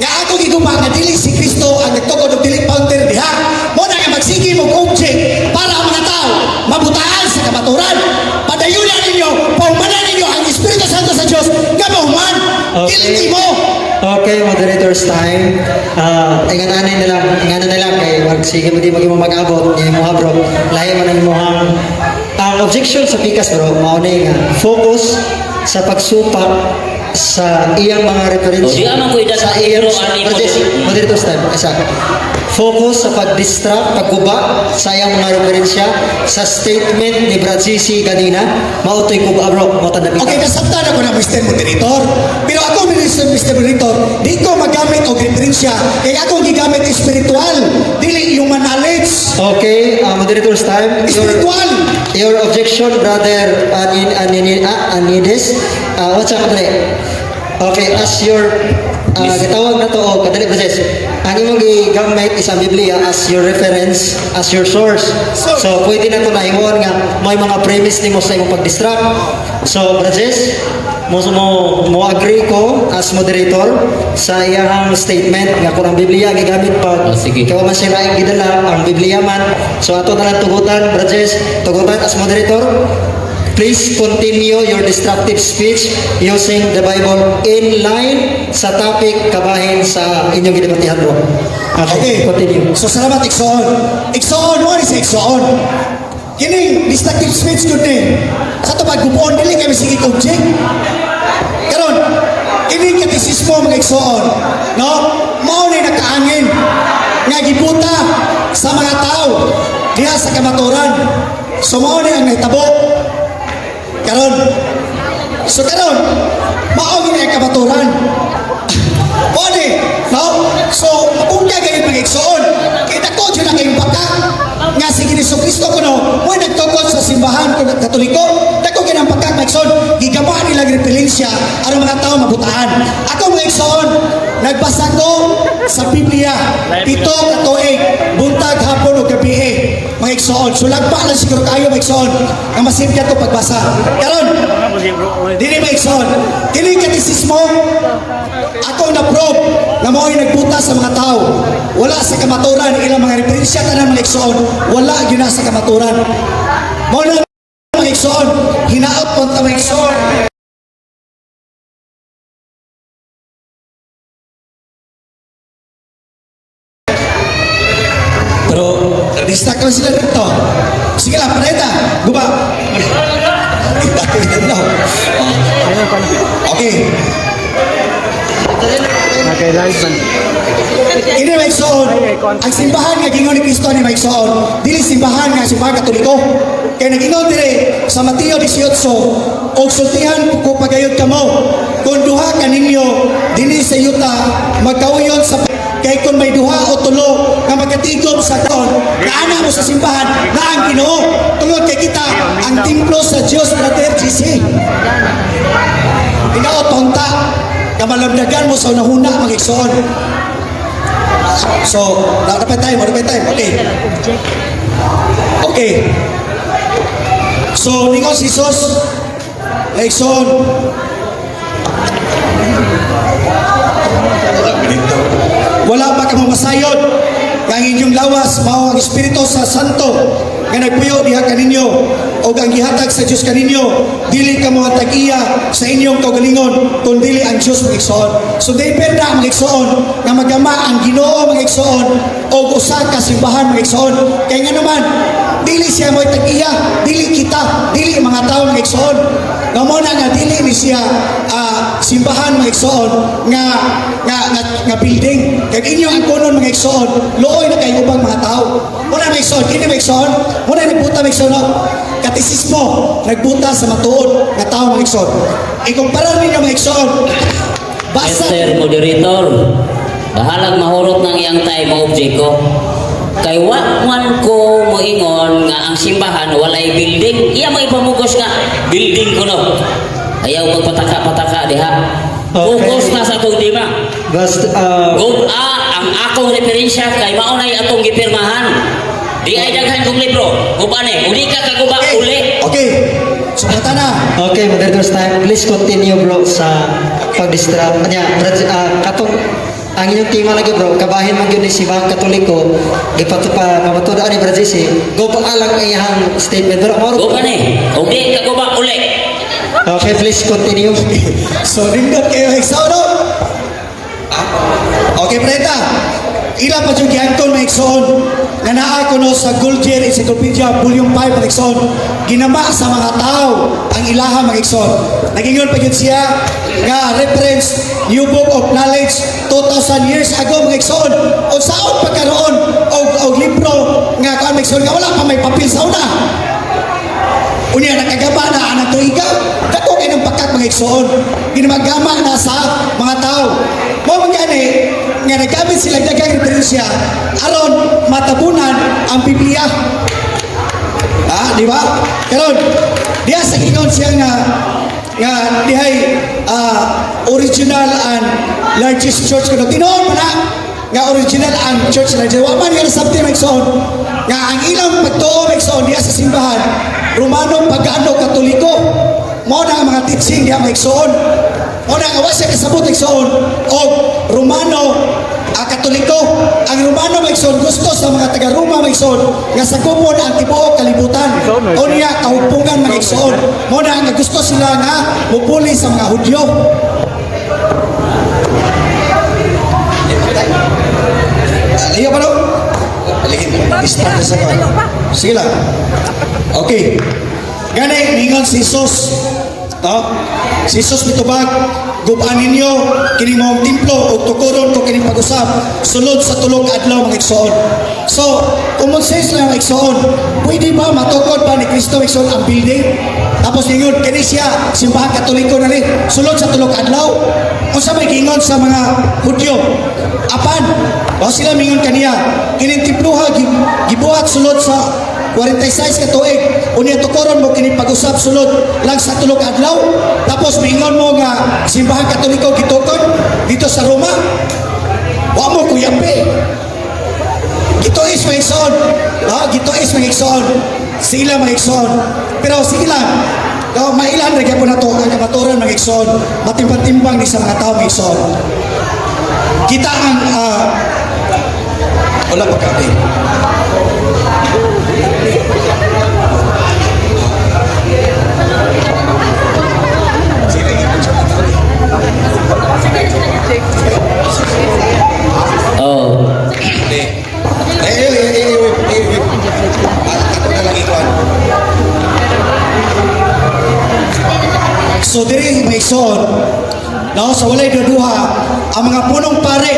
nga ako gigupa nga dili si Kristo ang nagtukod og dili founder diha. Mo na nga magsige mo object para ang mga tao mabutaan sa kamaturan. Padayunan ninyo, paumanan ninyo ang Espiritu Santo sa Dios nga mahuman. Okay. Dili mo. Okay, moderator's time. Ah, ingan na lang, inganan na lang kay wag sige mo di mo mag-abot ni mo, bro. Lahi man ang imong ang objection sa pikas, bro, mao ni nga focus sa pagsupak sa iyang mga reference. Oh, di man ko idat- sa iyang pero ani mo- moderator's time. Isa. Focus sa pag-distract, pagguba sa iyang mga referensya sa statement ni Brad Sisi kanina. Mao to'y guba, bro, mao tanda. Okay, nasabtan ako na, Mr. Moderator. Pero ako, Mr. Moderator, di ko magamit og referensya kay akong gigamit espiritual, dili human knowledge. Okay, moderator's time. Espiritual. Your objection, brother Anides. What's up, kadali? Okay, as your gitawag na to, oh, kadali, process. Ang imong gigamit is ang Biblia as your reference, as your source. Source. So, pwede na to na imon nga may mga premise nimo sa imong pag-distract. So, Brajes, mo agree ko as moderator sa iyang statement nga kung ang Biblia ang gigamit pag Oh, sige. kay wa man siya laing gidala ang Biblia man. So ato na lang tugutan, Brajes, tugutan as moderator. Please continue your destructive speech using the Bible in line sa topic kabahin sa inyong gidebatihan, bro. Okay. Continue. So salamat, Igsoon. Igsoon, what is Igsoon? Kining destructive speech gud ni. Sa to paggubuon dili kay sige object. Karon, kining katisismo, mga igsoon, no? Mao ni nakaangin nga gibuta sa mga tao diha sa kamaturan. So mao ni ang nahitabo. Karon. So karon, mao gini ang kamaturan. Mao ni, no? So, mabungka gayud, mga igsoon. Kay dako jud na kayong baka nga si Jesu Kristo kuno mo nagtukod sa simbahan kuno Katoliko. Dako kay ang pakak, mga igsoon. Gigamaan nila referensya aron mga tao mabutaan. Ako, mga igsoon, nagbasa ko sa Biblia, 7 ka tuig, buntag, hapon o gabi eh, mga igsoon. So lagpa lang siguro kayo, mga igsoon, nga masimple to pagbasa. Karon, dili, mga igsoon, dili katisismo, ako na-prove na mao'y nagbuta sa mga tao. Wala sa kamaturan ilang mga referensya tanan, mga igsoon, wala gyud na sa kamaturan. Mao na, mga igsoon, hinaot po ta, mga igsoon. Pero, distract lang sila dito. Sige lang, pareta. Guba. Okay. Okay, live man. Ini, mga igsoon, ang simbahan nga gingon ni Kristo ni, mga igsoon, dili simbahan nga simbahan Katoliko. Kay nagingon dire sa Mateo 18, "Og sultihan ko pagayod kamo, kung duha kaninyo dinhi sa yuta magkauyon sa kay kung may duha o tulo nga magkatigom sa taon naana mo sa simbahan na ang Ginoo," tungod kay kita ang templo sa Dios, Brother GC. Hinaot unta kamalamdagan mo sa unahuna, mga igsoon. So, dapat time, dapat time. Okay. Okay. So, ningon si Jesus, igsoon, "Wala pa kamo masayod nga ang inyong lawas mao ang Espiritu sa Santo nga nagpuyo diha kaninyo o ang gihatag sa Dios kaninyo? Dili kamo ang tag-iya sa inyong kaugalingon kundi ang Dios," mga igsoon. So di na, mga igsoon, nga magama ang Ginoo, mga igsoon, og usa ka simbahan, mga igsoon. Kay nga naman dili siya mo'y tag-iya, dili kita, dili mga tao, mga igsoon. Nga mo na nga dili ni siya simbahan, mga igsoon, nga building. Kag inyo ang kunon, mga igsoon, luoy na kay ubang mga tao. Muna, mga igsoon, kini, mga igsoon, muna nagbuta, mga igsoon, no? Katisismo, nagbuta sa matuod nga tao, mga igsoon. Ikumpara ninyo, mga igsoon, basa Mr. Moderator, bahalag mahurot ng iyang time mo object ko. Kay wa man ko moingon nga ang simbahan walay building. Iya mo ipamugos nga building ko no. Ayaw magpataka-pataka diha. Okay. Focus na sa atong tema. Basta, Go a ang akong referensya kay mao nay atong gipirmahan. Di ay daghan kong libro. Guba ni, uli ka kaguba Okay. uli. Okay. So, mata na. Okay, moderator's time. Please continue, bro, sa pag-distract. Anya, Brad, katong ang inyong tema lagi, bro, kabahin man gyud ni Simbahan Katoliko, gipatupa pamatuod ni Brad JC, go pa lang iyang statement. Pero mao Guba ni, uli ka guba uli. Okay, please continue. So, nindot kayo, igsoon, no? Ah, okay, preta. Ila pa yung giangkon, mga igsoon, nga naa kuno sa Golgier Encyclopedia Volume 5, mga igsoon, ginama sa mga tao ang ilaha, mga igsoon. Nagingon pa yun siya nga reference New Book of Knowledge 2,000 years ago, mga igsoon. Unsaon pagkaroon og libro nga kuan, mga igsoon, nga wala pa may papel sa una? Unya nakagama na anang tuiga. Dako kay ng pakak, mga igsoon. Ginamagama na sa mga tao. Mao man gani nga nagamit sila daghang referensya aron matabunan ang Biblia. Ah, di ba? Karon, diha sa ingon siya nga nga dihay original and largest church kuno. Tinuod man na nga original and church largest. Wa man nga nasabti, mga igsoon, nga ang ilang pagtuo, mga igsoon, diha sa simbahan Romano Pagano Katoliko. Mao na ang mga teaching diha, mga igsoon. Mao na nga wa siya kasabot, igsoon, og Romano a Katoliko. Ang Romano, mga igsoon, gusto sa mga taga Roma, mga igsoon, nga sakupon ang tibuok kalibutan. O niya kahugpungan, mga igsoon. Mao na nga gusto sila nga mupuli sa mga Hudyo. Layo pa, no? Aligin, start na sa kwan. Sige lang. Okay. Gani, ningon si Jesus. No? Si Jesus mitubag, "Gub-a ninyo kini maong templo ug tukuron ko kining pag-usab sulod sa 3 ka adlaw," mga igsoon. So, common sense lang, mga igsoon. Pwede ba matukod ba ni Kristo, mga igsoon, ang building? Tapos ningon, kini siya, Simbahan Katoliko na rin, sulod sa 3 ka adlaw. Unsa may giingon sa mga Hudyo? Apan, wa sila mingon kaniya, "Kining temploha gibuhat sulod sa 46 ka tuig. Unya tukoron mo kini pag-usab sulod lang sa 3 ka adlaw? Tapos miingon mo nga Simbahan Katoliko gitukod dito." sa Roma. Wa mo kuyape. Gituis, mga igsoon. No, gituis, mga igsoon. Sila, mga igsoon. Pero sige lang. No, mailan ra gyapon nato ang kamatuoran, mga igsoon. Matimbang-timbang ni sa mga tao, mga igsoon. Kita ang wala pa kape. Oh. Eh, eh, eh, eh, eh, eh. Ah, ako na lang ikuan. So diri, mga igsoon, no, sa walay duha, ang mga punong pare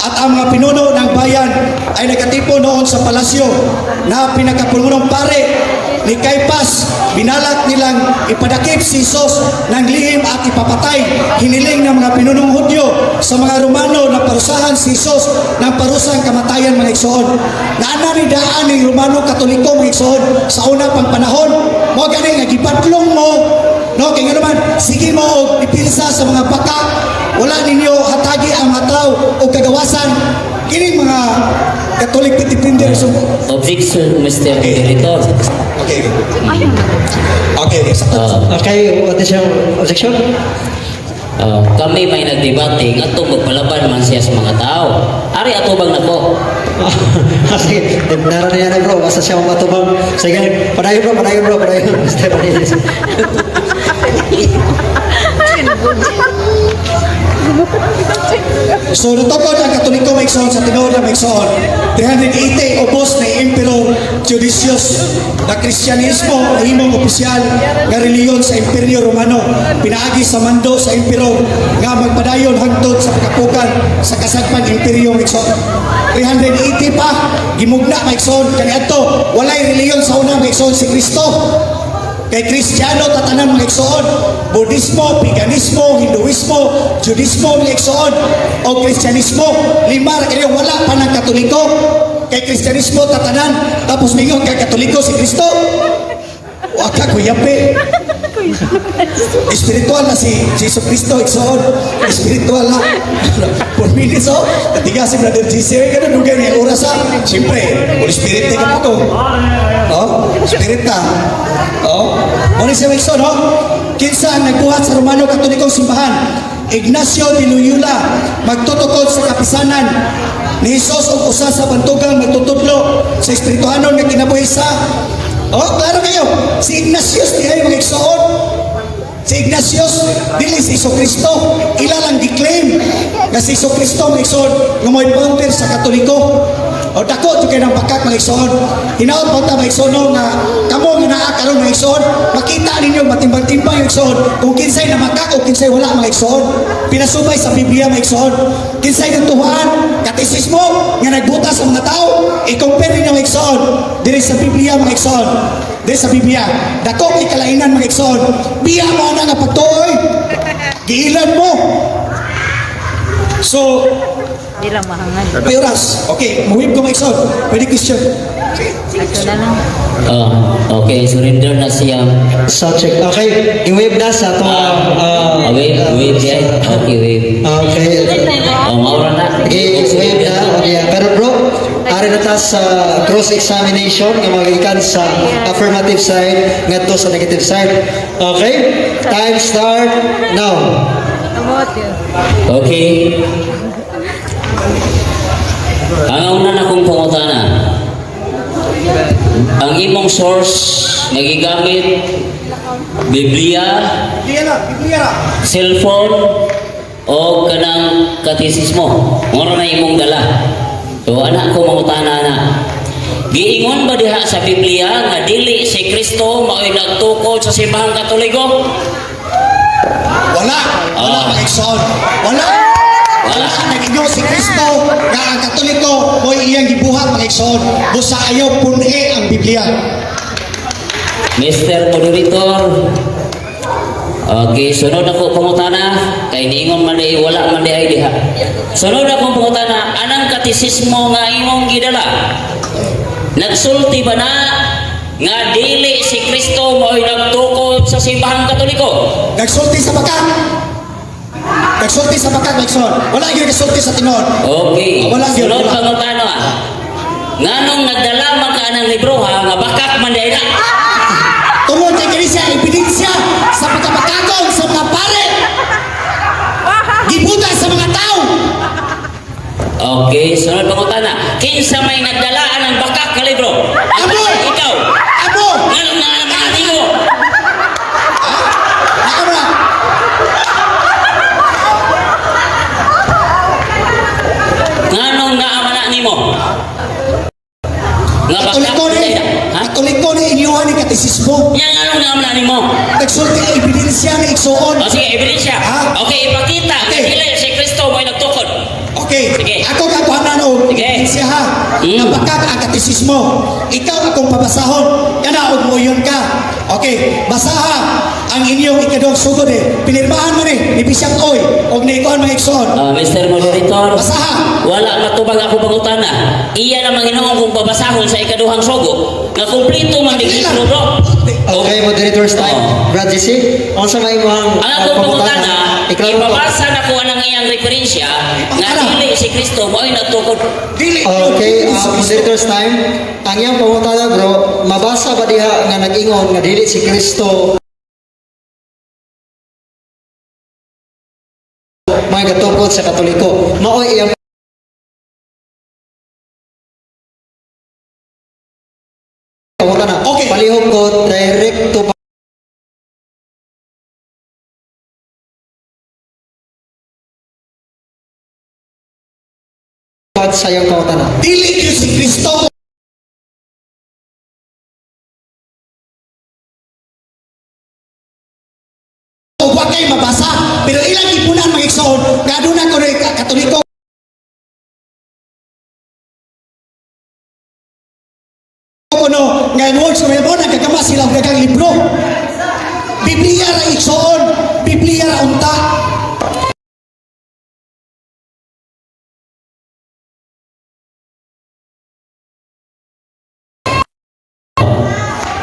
at ang mga pinuno ng bayan ay nagkatipon noon sa palasyo na pinakapunong pare ni Caipas. Binalak nilang ipadakip si Jesus ng lihim at ipapatay. Hiniling ng mga pinunong Hudyo sa mga Romano na parusahan si Jesus ng parusang kamatayan, mga igsoon. Naana ni daan ni Romano Katoliko, mga igsoon, sa una pang panahon. Mo gani nga gipadlong mo, no, kay nga naman sige mo og depensa sa mga baka, wala ninyo hatagi ang mga tao og kagawasan. Kini mga Catholic defender so Objection, Mr. Moderator. Okay, sakto. Oh. Okay, what is your objection? Oh, kami may nagdebate ngadto magpalaban man siya sa mga tao. Ari atubang nako. Sige, nara na yan, bro. Basta siya matubang. Sige, padayon, bro, padayon, bro, padayon. Mr. Paredes. So natukod ang Katoliko, mga igsoon, sa tinuod na, mga igsoon. 380 ubos ni Emperor Theodosius na Kristyanismo nahimong opisyal nga relihiyon sa Imperyo Romano pinaagi sa mando sa emperor nga magpadayon hangtod sa pagkapukan sa kasagpang imperyo, mga igsoon. 380 pa gimugna, mga igsoon, kaniadto walay relihiyon sa una, mga igsoon, si Kristo. Kay Kristiyano tatanan, mga igsoon, Budismo, Paganismo, Hinduismo, Judismo, mga igsoon, o Kristyanismo, lima ra kayo, wala pa ng Katoliko. Kay Kristyanismo tatanan, tapos mingon kay Katoliko si Kristo. Wa ka kuyape. Espiritual na si Jesus Cristo, igsoon. Espiritual na. 4 minutes, oh. Natiga si Brother GC. Ganun, dugay niya oras, ha. Siyempre, Holy Spirit ka po to. No? Spirit ka. No? Muna siya, igsoon, no? Kinsa ang nagbuhat sa Romano Katolikong simbahan? Ignacio de Loyola, magtutukod sa kapisanan ni Jesus og usa sa bantugang magtutudlo sa espirituhanon nga kinabuhi sa. Oh, klaro kayo. Si Ignatius di ay mga igsoon. Si Ignatius, dili si Iso Kristo. Ila lang gi-claim nga si Iso Kristo, mga igsoon, nga mo'y founder sa Katoliko. O dako jud kay ng bakak, mga igsoon. Hinaot pa ta, mga igsoon, no, nga kamo nga naa karon, mga igsoon, makita ninyo matimbang-timbang yung igsoon kung kinsay namakak o kinsay wala, mga igsoon. Pinasubay sa Biblia, mga igsoon. Kinsay nagtuhuan, katisismo nga nagbuta sa mga tao, i-compare ninyo, mga igsoon, diri sa Biblia, mga igsoon. Diri sa Biblia, dako kay kalainan, mga igsoon. Biya mo ana nga pagtuoy. Giilan mo. So, Di lang mahangad. may oras. Okay, muwib ko, mga igsoon. Pwede question. Ato na lang. Oh, okay, surrender na siya. Subject. Okay, i-wave na sa atong Wave, wave yan. Okay, wave. Okay. Oh, maura na. Okay, wave na. Okay, pero bro, ari na ta sa cross-examination nga magikan sa affirmative side ngadto sa negative side. Okay? Time start now. Amot yun. Okay. Ang una na kong pangutana. Ang imong source nga gigamit, Biblia, Biblia na, Biblia na. Cellphone o kanang katisismo. Moro na imong dala. So anak ko mangutana na. Giingon ba diha sa Biblia nga dili si Kristo mao'y nagtukod sa simbahang Katoliko? Wala. Wala, mga igsoon. Wala. Wala nag-ingon si Kristo nga ang Katoliko mo'y iyang gibuhat, mga igsoon. Busa ayaw puni ang Biblia. Mr. Moderator. Okay, sunod ako pangutana kay niingon man di wala man di ay diha. Sunod akong pangutana, anang katisismo nga imong gidala? Nagsulti ba na nga dili si Kristo mao'y nagtukod sa simbahang Katoliko? Nagsulti sa baka. Nagsulti sa bakak, Maxon. Wala gyud nagsulti sa tinuod. Okay. Wala gyud, Sunod wala. pangutana. Nganong nagdala man ka ng libro ha, nga bakak man diay na. Tungod kay kini siya ebidensya sa pagkabakakon sa mga pare. Gibuta sa mga tao. Okay, sunod pangutana. Kinsa may nagdala ang bakak nga libro? Amo! Ikaw. Amo! Nganong nga mga nimo? Ako na. Nganong naa man na nimo? Nga bakak Katoliko man ni, diay na. Ha? Katoliko ni inyuhan ni katisismo. Nya nganong naa man na nimo? Nagsulti ang ebidensya ni igsuon. O sige, ebidensya. Ha? Okay, ipakita nga Okay. dili si Kristo mo'y nagtukod. Okay. Sige. Ako kakuhanan og Sige. ebidensya ha. Napakak ang katisismo. Ikaw akong pabasahon. Kana og moyon ka. Okay, basaha ang inyong ikaduhang sugod eh. Pinirmahan mo ni ni Bishop Oy og ni ikuan mga igsuon. Ah, Mr. Moderator, Basaha. wala matubag ako pangutana. Iya na Panginoon kung babasahon sa ikaduhang sugo nga kumpleto man di Dili lang. libro, bro. Okay, moderator's time. Oh. Brad JC, unsa may imong Ang akong pangutana, Iklaro ko. ipabasa na ko anang iyang referensya nga Ipangutana. dili si Kristo mo'y nagtukod. Dili Okay, dili si Kristo. moderator's time. Ang iyang pangutana bro, mabasa ba diha nga nag-ingon nga dili si Kristo may gatukod sa Katoliko? Maoy iyang pangutana. Okay. Palihog ko direct to sa iyang pangutana. Dili gyud si Kristo og wa kay mabasa pero ilang gipunan mga igsoon nga aduna ko ni Katoliko kuno nga ingon sa mga nagkagama sila og daghang libro. Biblia ra igsoon, Biblia ra unta.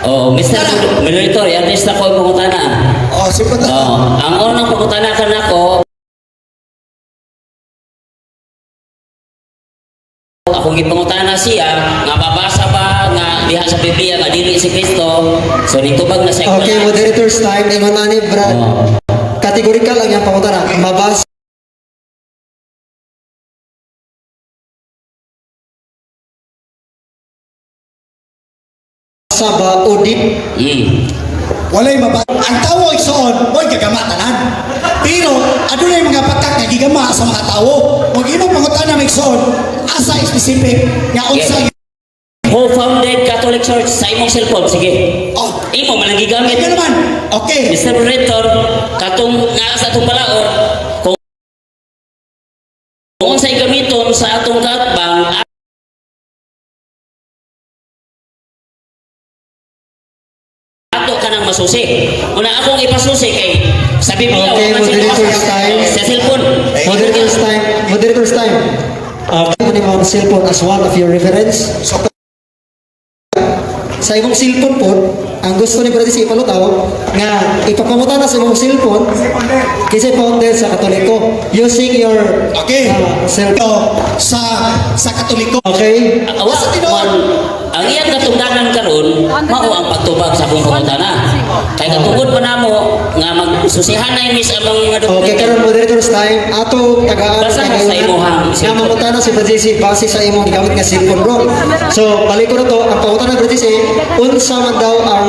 Oh, Mr. Moderator, yan is na ko ang pangutana. Oh, sipot. Oh, ang unang pangutana kanako, akong gipangutana siya nga babasa ba nga diha sa Biblia nga dili si Kristo, so nitubag na siya. Okay, moderator's time. Ingon na ni Brad. Oh. Kategorikal ang iyang pangutana. Mabasa ba o di Walay maba. Ang tawo igsoon, mo'y gagama tanan. Pero adunay mga pakak nga gigama sa mga tawo. Ug imong pangutana mga igsoon, asa specific nga unsa Who founded Catholic Church sa imong cellphone? Sige. Oh, Imo man ang gigamit. kaya naman. Okay. Mr. Moderator, katong naa sa atong balaod, kung unsay gamiton sa atong kaatbang, ato ka nang masusi. Una akong ipasusi kay sa Biblia, Okay, wala man sila moderator's time. Sa cellphone. Moderator's time. Moderator's time. Mo ni mong cellphone as one of your reference. So, Sa imong cellphone po, ang gusto ni Brad ipalutaw nga ipapangutana sa imong cellphone kasi founder sa Katoliko using your okay. cellphone. So, sa Katoliko. Okay? Awa, Sa tinuod. ang iyang katungdanan karon mao ang pagtubag sa akong pangutana. Kay katungod pa namo nga magsusihanay mis ang mga Okay, karon moderator's time, ato tagaan Basa ka sa imuhang nga cellphone. mangutana si Brad JC base sa imong gigamit nga cellphone bro. So, balik ko na to, ang pangutana ni Brad JC, unsa man daw ang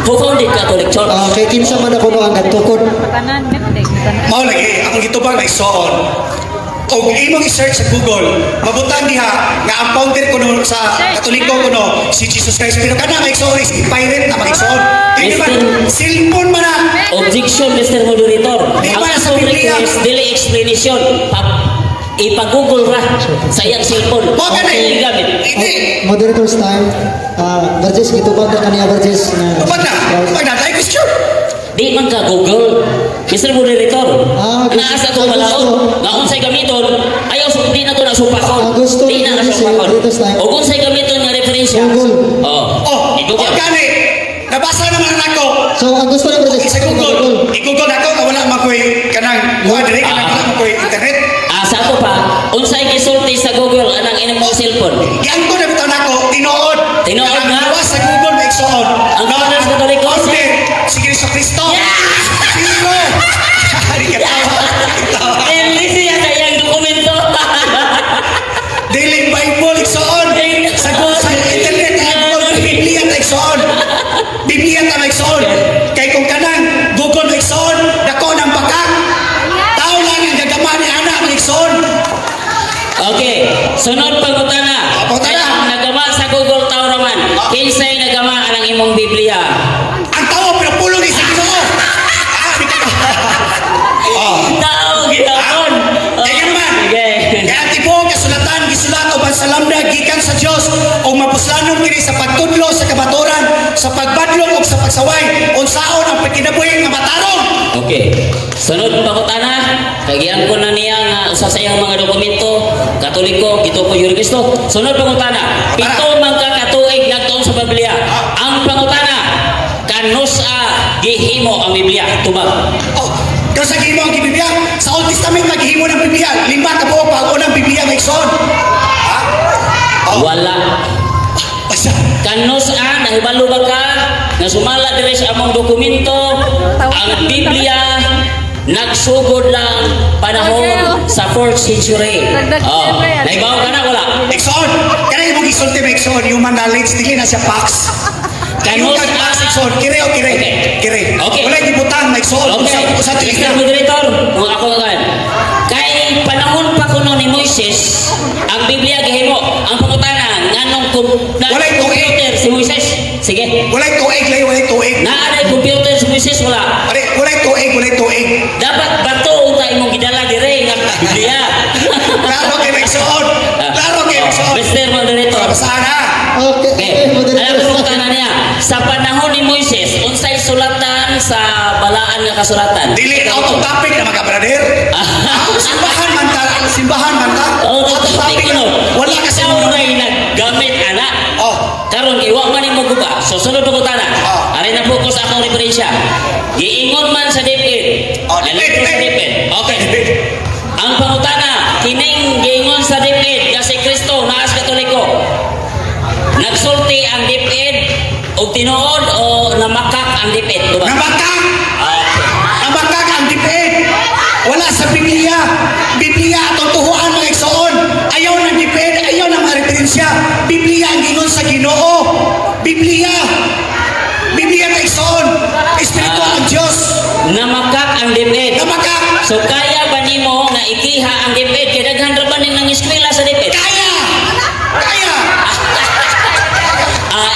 Who founded Catholic Church? kay kinsa man ako no ang gatukod? Patanan, meron tanan. Mao lagi akong gitubag na igsoon. Og imong i-search sa Google, mabutang diha nga ang founder kuno sa Katoliko kuno si Jesus Christ, pero kana mga igsoon is pirate na mga igsoon. Kaya naman cellphone man na. Objection, Mr. Moderator. Di Ang ba sa akong Biblia? request, dili explanation. Ipag-google ra sa iyang cellphone. Mo gani. Okay, gamit. Hindi. Moderator's time, Brad JC, gitubag na kaniya Brad JC nga Tubag na. Tubag na. Dahil question. Di man ka Google. Mr. Moderator, Ah, gusto- naa sa atong ah, balaod, gusto. nga unsay gamiton, ayaw di na to nasupakon. Ah, gusto Di na ni Brad JC, nasupakon. moderator's time. O unsay gamiton nga referensya. Google. Oh, Oh, i-Google. oh gani. Nabasa naman na ako. So, ang gusto ni Brad JC, Sa Google. I-Google ako nga wala man ko'y kanang kuha diri, kanang wala man ko'y internet. Ah, sa ato pa, unsay gisulti sa Google anang imong cellphone? Giangko na bitaw nako, tinuod. Tinuod Kanang nga? gawas sa Google, may igsoon. Ang founder sa Katoliko, Founder, si Kristo Kristo. Yeah! Sino? Di ka tawa. Tawa. Dili siya sa iyang dokumento. Dili Bible, igsoon. Sa internet, ang Google, Biblia ta igsoon. Biblia ta igsoon. Kay kung kanang Google igsoon, dako ng bakak. Tao lang ang gagama ni ana ang igsoon. Okay, sunod pangutana. Ah, pangutana. Kaya ang nagama sa Google tao raman. Kinsay nagama anang imong Biblia? Ang tao pero pulong ni sa Ginoo. Ah, di ka Oh. Tao gihapon. Kaya naman. Okay. Kaya ang tibuok kasulatan gisulat uban sa lambda gikan sa Dios ug mapuslanon kini sa pagtudlo sa kamatuoran, sa pagbadlong ug sa pagsaway unsaon ang pagkinabuhi nga matarong. Okay. Sunod pangutana, kay giangkon na niya nga usa sa iyang mga dokumento, Katoliko, gituo yun Kristo. Sunod pangutana, 7 man ka katuig nagtuon sa Biblia. Ang pangutana, kanusa gihimo ang Biblia? Tubag. Oh, kung sa gihimo ang Biblia, sa Old Testament maghimo ng Biblia, 5 ka buok pag unang Biblia may igsoon. Ha? Oh. Wala. Asa? Kanusa nahibalo ba ka nga sumala diri sa among dokumento ang Biblia nagsugod lang panahon sa 4th century. Oh, nahibaw ka na wala? Igsoon, kanay imong gisulti may igsoon, human knowledge dili na siya facts. Yung Kanus kag facts igsoon, kire o kire. Okay. Kire. Okay. Wala gibutang may igsoon. Okay. Usa usa Mr. Moderator, kung ako kan. Kay panahon pa kuno ni Moises, ang Biblia gihimo. Ang pangutana nganong na Walay tuig. computer si Moises. Sige. Walay tuig, lay walay tuig. Naa nay computer si Moises wala. Are, walay tuig, walay tuig. Dapat bato unta imong gidala dire nga Biblia. Klaro kay may igsoon. Klaro kay may igsoon. Mr. Moderator. Basahan ha. Okay, Okay. moderator. Alam ko pangutana niya. Sa panahon ni Moises, unsay sulatan sa balaan nga kasulatan? Dili out of topic na mga brother. Simbahan man ta, simbahan man ta. Oh, Out of topic na. Wala kasi Ikaw mo. ray naggamit ana. Oh. Karon iwa man nimo guba. So sunod ko tana. Oh. Ari na focus akong referensya. Giingon man sa DepEd. Oh, DepEd, Nalito sa DepEd. DepEd. Okay. Ang pangutana, kining giingon sa DepEd kasi Kristo naas Katoliko. Nagsulti ang DepEd og tinuod o namakak ang DepEd, diba? Namakak! Okay. Namakak ang DepEd. Wala sa Biblia. Biblia atong tuhuan mga igsoon. Ayaw ng DepEd, ayaw ng mga referensya. Biblia ang gingon sa Ginoo. Biblia. Biblia mga igsoon. Espiritual ang Diyos. Namakak ang DepEd. Namakak. So kaya ba nimo nga ikiha ang DepEd kay daghan ra ba ning nang eskwela sa DepEd? Kaya! Kaya! Ah,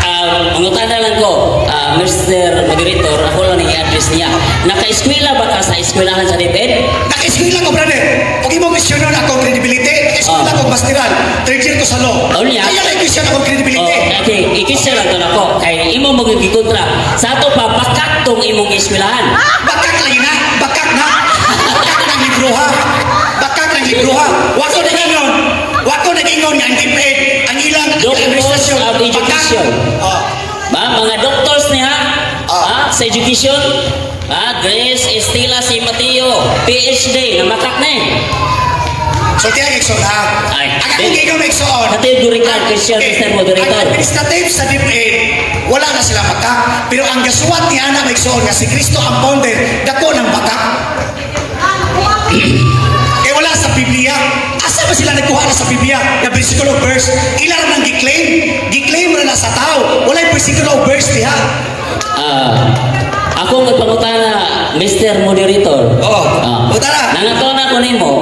ah, mangutana lang ko, ah, Mr. Moderator, ako lang ang i-address niya. Naka-eskwela ba ka sa eskwelahan sa DepEd? Naka-eskwela ko, brother. Huwag mo questionon akong credibility. Naka-eskwela ko masteral. Third year ko sa law. Oh, niya? Kaya lang question akong credibility. Oh, okay, i-question lang to nako. Kay imo magigikontra. Sa ato pa bakak tong imong eskwelahan. Bakak lagi na. Bakak na. Bakak ng libro ha. Bakak ng libro ha. Wako nag-ingon. Wako nag-ingon nga ang DepEd. Ang ilang Doctors administrasyon. of education. Bakak. Oh. Ba, mga doctors niya Ah. ah, sa education, ah, Grace Estela si Mateo, PhD, namakak na eh. So tiyan igsoon ha. Ay, Ang akong gingon igsoon. Categorical question, Mr. Moderator. Ang administrative sa DepEd, wala na sila bakak. Pero ang gasuwat ni Ana Maigsoon nga si Kristo ang founder, dako ng bakak. Eh wala sa Biblia. Asa ba sila nagkuha na sa Biblia? Na versikulo verse. Ila ra nang gi-claim. Gi-claim ra na sa tao. Walay versikulo verse diha. Ah, ako ang pangutana, Mr. Moderator. Oo. Ah. Pangutana. Nangatona ko nimo,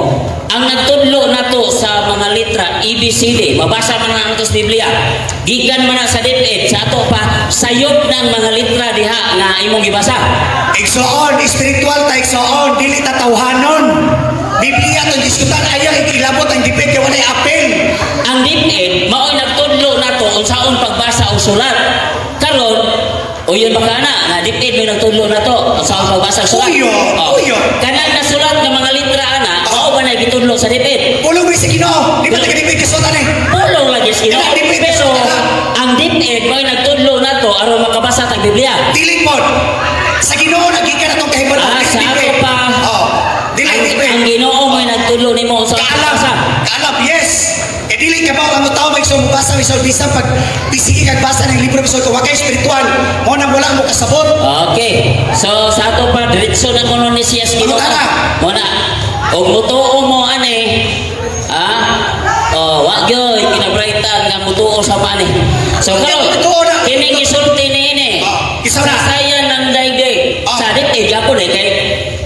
ang nagtudlo nato sa mga litra ABCD, mabasa man na ang sa Biblia. Gikan man na sa DepEd, sa ato pa sayop ng mga litra diha nga imong gibasa. Igsoon, spiritual ta igsoon, dili ta tawhanon. Biblia tong diskutan ayaw ikilabot ang DepEd kay walay apel. Ang DepEd mao'y nagtudlo nato unsaon pagbasa og sulat. Karon, uyon ba ka na nga DepEd may nagtudlo nato unsaon pagbasa og sulat. Uyo, Oh. uyo. Kanang nasulat nga mga litra ana, mao ba na gitudlo sa DepEd? Pulong mo sa Ginoo, di ba taga DepEd kasuotan eh? Pulong lagi sa Ginoo. Kanang DepEd Pero kasuotan. ang DepEd mao'y nagtudlo nato aron makabasa tag Biblia. Dili pod. Sa Ginoo nagikan atong kahibalo. Ah, sa ato nimo sa Kaalam, basa. Kaalam, yes. E dili ka ba ang tao may isang basa, may isang bisan pag bisigi kag basa ng libro bisag wa kay spiritual, mo nang wala mo kasabot. Okay. So sa ato pa diretso na kuno ni siya sa Ginoo. Pangutana. Mo na. Og mutuo mo ani, ah, oh, wa gyud kinabraitan nga mutuo sa mani. So karon Mutuo na. kining gisulti niini. Ah, isa na. Sayan ng daigdig. Ah. Sa dit eh gyapon eh kay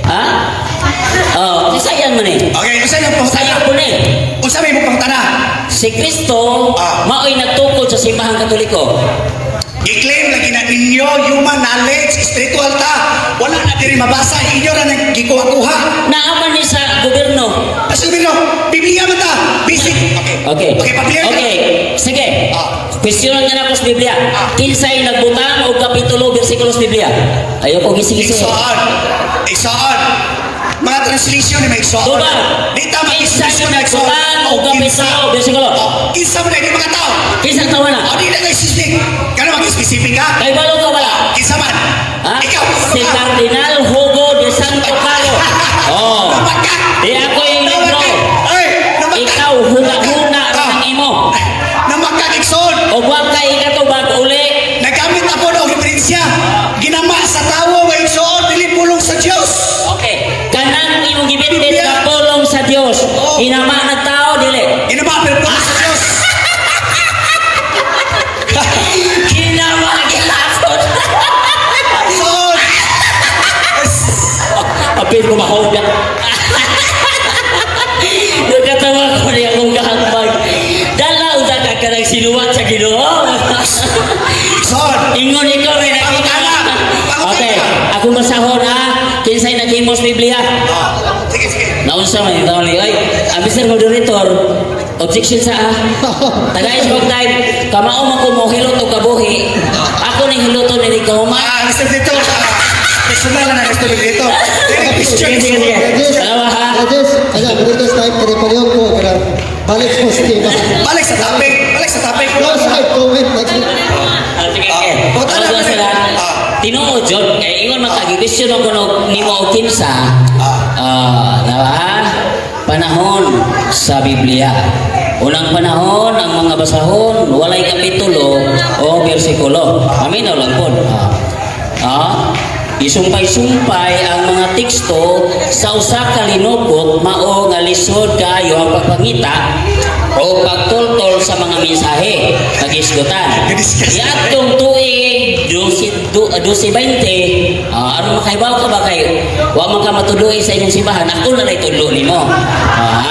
ha? Oh, sayan man eh. Okay, unsa yung pangutana? Sayan po ni. Unsa may imong pangutana? Si Kristo mao'y nagtukod sa simbahang Katoliko. Gi-claim lagi na ninyo human knowledge, spiritual ta. Wala na diri mabasa, inyo ra nang gikuha-kuha. Naaman ni sa gobyerno. Asa no, Biblia man ta. Basic. Okay. Okay. Okay, pablia. Okay. Sige. Ah. Question na ako sa Biblia. Kinsay nagbutang og kapitulo bersikulo sa Biblia? Ayoko gisi-gisi. Igsoon. Igsoon. Mga translation ni may igsoon. Tubag. Di ta Kinsay mag-translation na igsoon. nagbutang og kapitulo bersikulo. Oh, kinsa man na mga tao. Kinsa tawa na? O di na kay specific. Kano mag-specific ka? Kay balo ka wala? Kinsa man? Ha? Ikaw. Si Cardinal Hugo de Santo Carlo. Oh. Namakak. Di ako yung libro. Namakak. Ay, namakak. Ikaw huna-huna Ah. ang imo. Namakak igsoon. Og wa kay ikatubag uli. Nagamit ako ng referensya. Ginama sa tawo nga igsoon dili pulong sa Dios. Okay. Kanang imong gibitbit Biblia. nga pulong sa Dios. Oh. Hinama ng tao dili. Ginama pero pulong sa Dios. Ginawa gilakot. Igsoon. Apil ko mahog na. Nagkatawa ko niya akong gahambag. Dala unta ka kanang sinuwat sa Ginoo. Igsoon. Ingon ikaw rin nakita. Pangutana. Pangutana. Okay, ako masahon ha. Kinsay naghimos Biblia. Ah, sige, sige. Naunsa man ito ni ay, ang Mr. Moderator, objection sa ah. Tagay sa time, kamao man ko mo hilot og kabuhi. Ako ning hiluton ni kahuman. Ah, Mr. Dito. Personal na na Mr. Dito. Dili question. Sige, sige, sige. Judges, Salamat ha. judges, ayan, moderator's time, kaya palihog ko, kaya balik po sa tema. Balik sa topic. Balik sa topic. Close side comment. Ah, sige, sige. Ah, pangutana, Ano sila? Ah. Tinuod jud kay ingon man ka question ako no nimo og kinsa. Ah, na panahon sa Biblia. Unang panahon ang mga basahon walay kapitulo o bersikulo. Aminaw lang pod. Ah. Ah, isumpay-sumpay ang mga teksto sa usa ka linukot mao nga lisod kaayo ang pagpangita o pagtultol sa mga mensahe pagisgutan. Gidiscuss. Iadtong tuig 12:20, aron makaibaw ka ba kay wa man ka matudoi sa inyong simbahan, ako na lay tudlo nimo. Ah.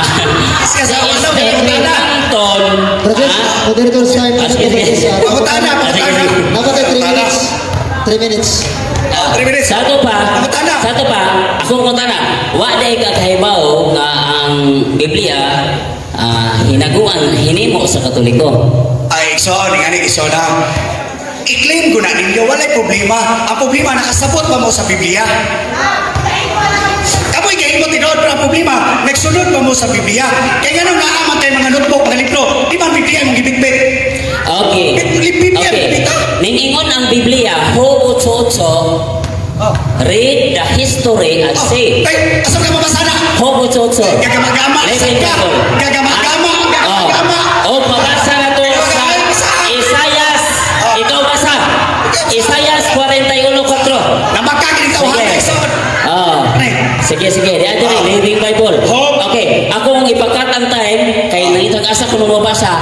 Siya Sa sa ulo, Esther pangutana. Anton, Judges, moderator's time, Ah, sige. judges, Pangutana, pangutana. Dapat ay 3 minutes. 3 minutes. Ah, 3 minutes. Sa ato pa, Pangutana. sa ato pa, akong pangutana, wa day ka kahibaw nga ang Biblia hinaguan hinimo sa Katoliko. Ay, igsoon, nga ni igsoon ha. I-claim ko na ninyo, walay problema. Ang problema, nakasabot pa mo sa Biblia. Kamoy kay mo tinuod, pero ang problema, nagsunod pa mo sa Biblia. Kaya nga nung naaman tayo mga notebook, mga libro, di ba ang Biblia imong gibitbit? Okay. Biblia, Okay. Biblia. Ningingon ang Biblia, Ho 8:8, Oh. read the history and Oh, see. ay, asa ka mabasa na? Ho 8:8. Gagama-gama, Living ka. Bible. Gagama-gama, gagama-gama. Oh, mabasa na to sa Isayas. Oh. Ikaw basa. Isayas 41:4. Namakak ni tawhan Sige. igsoon. Ah. Sige, sige. Di ato ni Living Bible. Hope. Okay, ako ang ipakat ang time kay nangitag asa ko mabasa.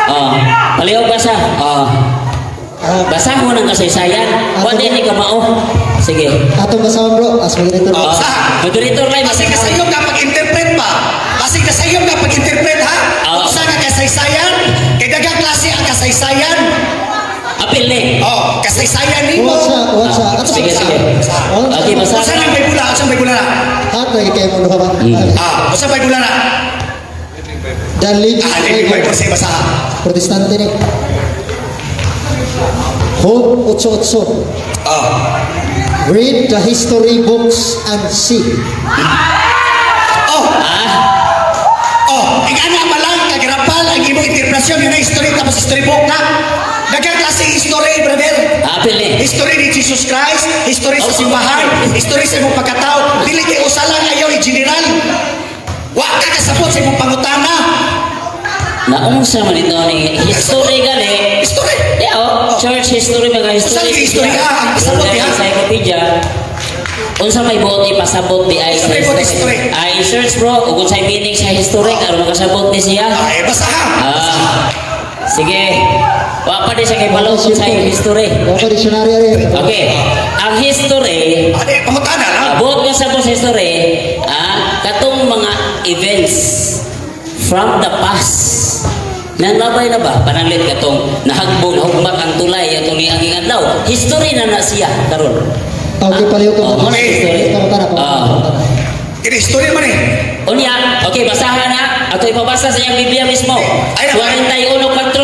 Oh, palihog basa. Oh. Ah, Basa mo ng kasaysayan. Wa din ni kamao. Sige. Atong basahon bro, as moderator. Oh. Oh, Basa. moderator line. Kasi kasayom ka pag-interpret pa. Kasi kasayom ka pag-interpret ha. Ah. Usa nga kasaysayan, kay daghang klase ang kasaysayan. Apil ni. Oh, kasaysayan nimo. Huwag sa, huwag sa. Ato Sige, sige. Okay, basa. Usa nang Bible, usa Bible na. Hat lagi kayo mo ba? Ah, usa Bible na. The Living Ah, Living Bible. Bible sige basa. Protestante ni. Hope 8:8. Ah. Read the history books and see. Oh, Ah, oh, ingana pa lang kagrapal ang imong interpretasyon yun na history tapos history book na. Daghang klase history, brother. Apil ni. History ni Jesus Christ, history sa simbahan, history sa imong pagkatao. Dili kay usa lang ayaw i general. Wa ka kasabot sa imong pangutana. Naunsa man ito ni history gani. History. Di oh, church history, mga history. Unsa history, ah? Ang pasabot diha? Encyclopedia. Unsa may buot ipasabot di ay Unsa may buot history? Ay search, bro, ug unsay meaning sa history aron makasabot ni siya. Ay, basaha. Ah. Sige. Wa pa di siya kay balo kung sa history. Wa pa dictionary ari. Okay. Ang history, Ani, pangutana lang. buot nga sa history, katong mga events from the past. Nanlabay na ba? Pananglit katong nahagbong, nahugmak ang tulay atong niaging adlaw. History na na siya karon. Okay, paliw ko. Oh, Brother. history. Pangutana, pangutana. Kini history man eh. Unya, okay, basahan na. Ato ipabasa sa iyang Biblia mismo. Ay, 41:4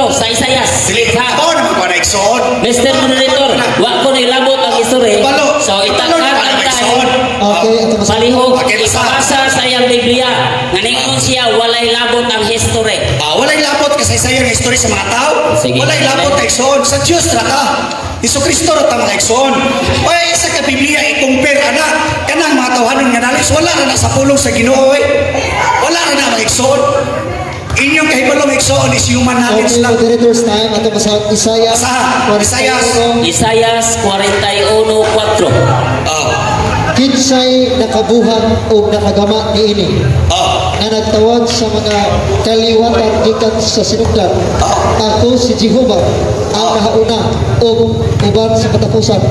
sa Isayas. Dili Ha? ako naman ko na igsoon. Mr. Moderator, wa ko nilabot ang history. Kabalo. So Kabalo itakan na ang pala, time. igsoon. Okay, ato mas Palihog, Okay, basa. ipabasa sa iyang Biblia. Nga ningon siya, walay labot ang history. Ah, walay labot kasaysayan ng history sa mga tao. Sige. Walay labot kay igsoon. Sa Dios ra ka. Hesus Kristo ra ta, mga igsoon. Oy, sa ka Biblia i-compare ana kanang mga tawhanon nga knowledge wala ra na sa pulong sa Ginoo eh. Wala ra na, mga igsoon. Inyong kahibalo, mga igsoon, is human knowledge Okay, lang. moderator's time. Ato basa Isaiah. Basa. Isaiah. 41. Isayas 41:4. Oh. Kinsay nakabuhat o nakagama niini Oh. nga nagtawag sa mga kaliwatan gikan sa sinugdan? Ako si Jehova ang nahauna ug uban sa katapusan.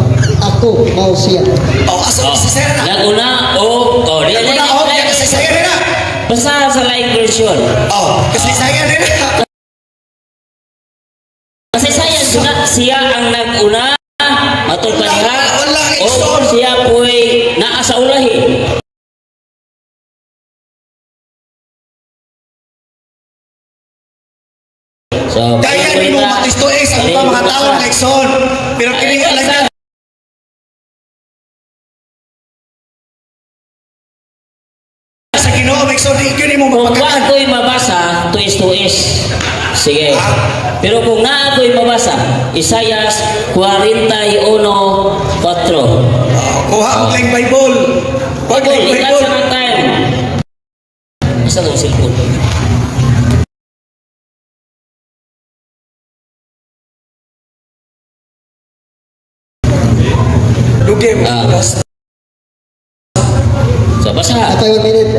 Ako mao siya. Oh, asa Oh. kasaysayan na? Naguna o oh, di Naguna oh, kasaysayan na. Basta sa like version. Oh, kasaysayan na. Kasi saya suna, siya ang naguna matong paniha Wala, o igsoon. siya po'y naa sa ulahi. So, Kaya ni mo matisto eh sa ubang mga tao, mga igsoon. Pero kini alagad sa Ginoo, mga igsoon, di gyud nimo Kung wa mapagkaan. ko'y mabasa, tuis-tuis. Sige. Pero kung naa ko'y mabasa, Isayas 41:4. Oh, kuha og lang Bible. Kuha og Bible, lang ilan Bible. sa mga time? Asa itong cellphone? Dugi mo. Ah. So, basa. Atay 1 minute.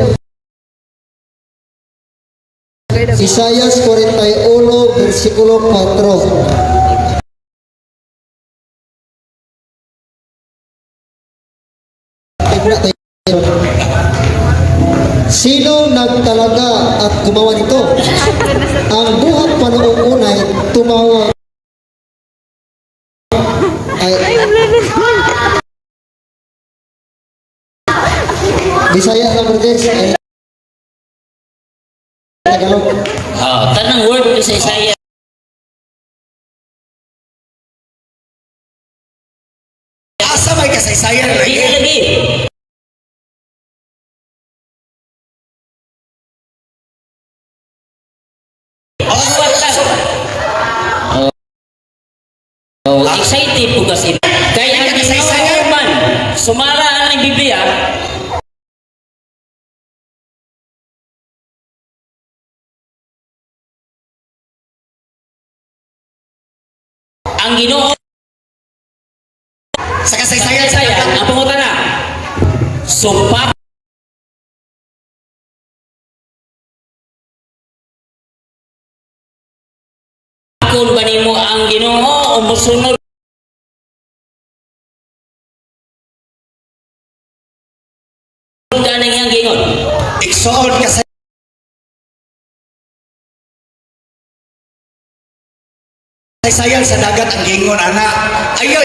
Isaías 41 versikulo 4. Tignan tayo. Sino nagtalaga at gumawa nito? Ang buhat pa noong unay tumawa ay Bisaya lang, brothers. Ay, Tagalog. Ah, tanang word ko sa Isaiah. Asa may kasaysayan Di lagi? lagi. Buhat lang. Oh, excited po kasi. Kaya ang Ginoo man, sumala ang Biblia, ang Ginoo Sa kasaysayan sa kasaysayan, dagat. ang pangutana, sumpa Kung ba nimo ang Ginoo o mosunod ka ng iyang gingon? Igsoon kasaysayan sa dagat ang gingon ana. Ayaw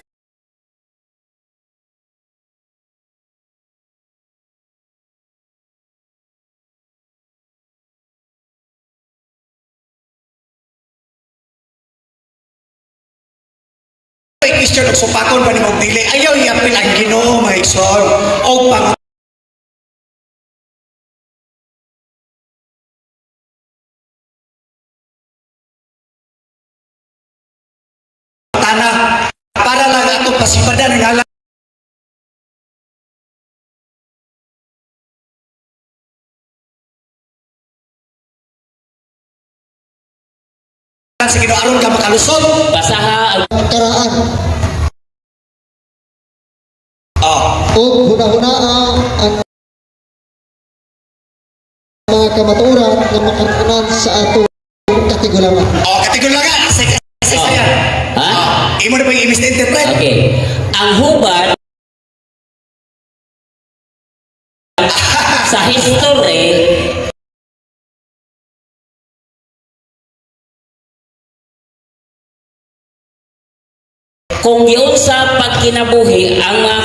question og supakon pa nimo og dili, ayaw iapil ang Ginoo, mga igsoon, og pang tana para lang atong pasipadan ang ngalan Sa Ginoo aron ka makalusot. Basaha ang Karaan Oh, ug hunahunaa ang mga kamatuoran nga makatunan sa atong katigulangan. Oh, katigulangan. Say say Oh. saya. Ha? Imo na ba yung i-misinterpret? Okay. Ang hubad sa history, kung giunsa pagkinabuhi ang mga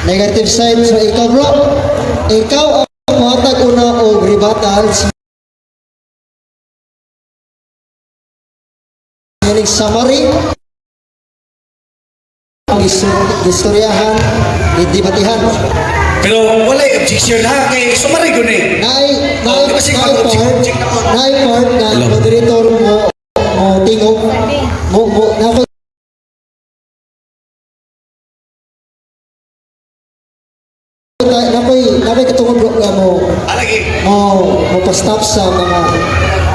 Negative side, so ikaw, bro, ikaw ang muhatag una og rebuttal, meaning summary, ang istoryahan, gidebatihan. Pero walay objection ha kay sumari gud ni. Naay naay Oh, di ba sige, naay mag-object- part object na po. naay part nga moderator mo mo tingog mo mo na nakoy katungod, bro, nga mo Alagi mo mo pa-stop sa mga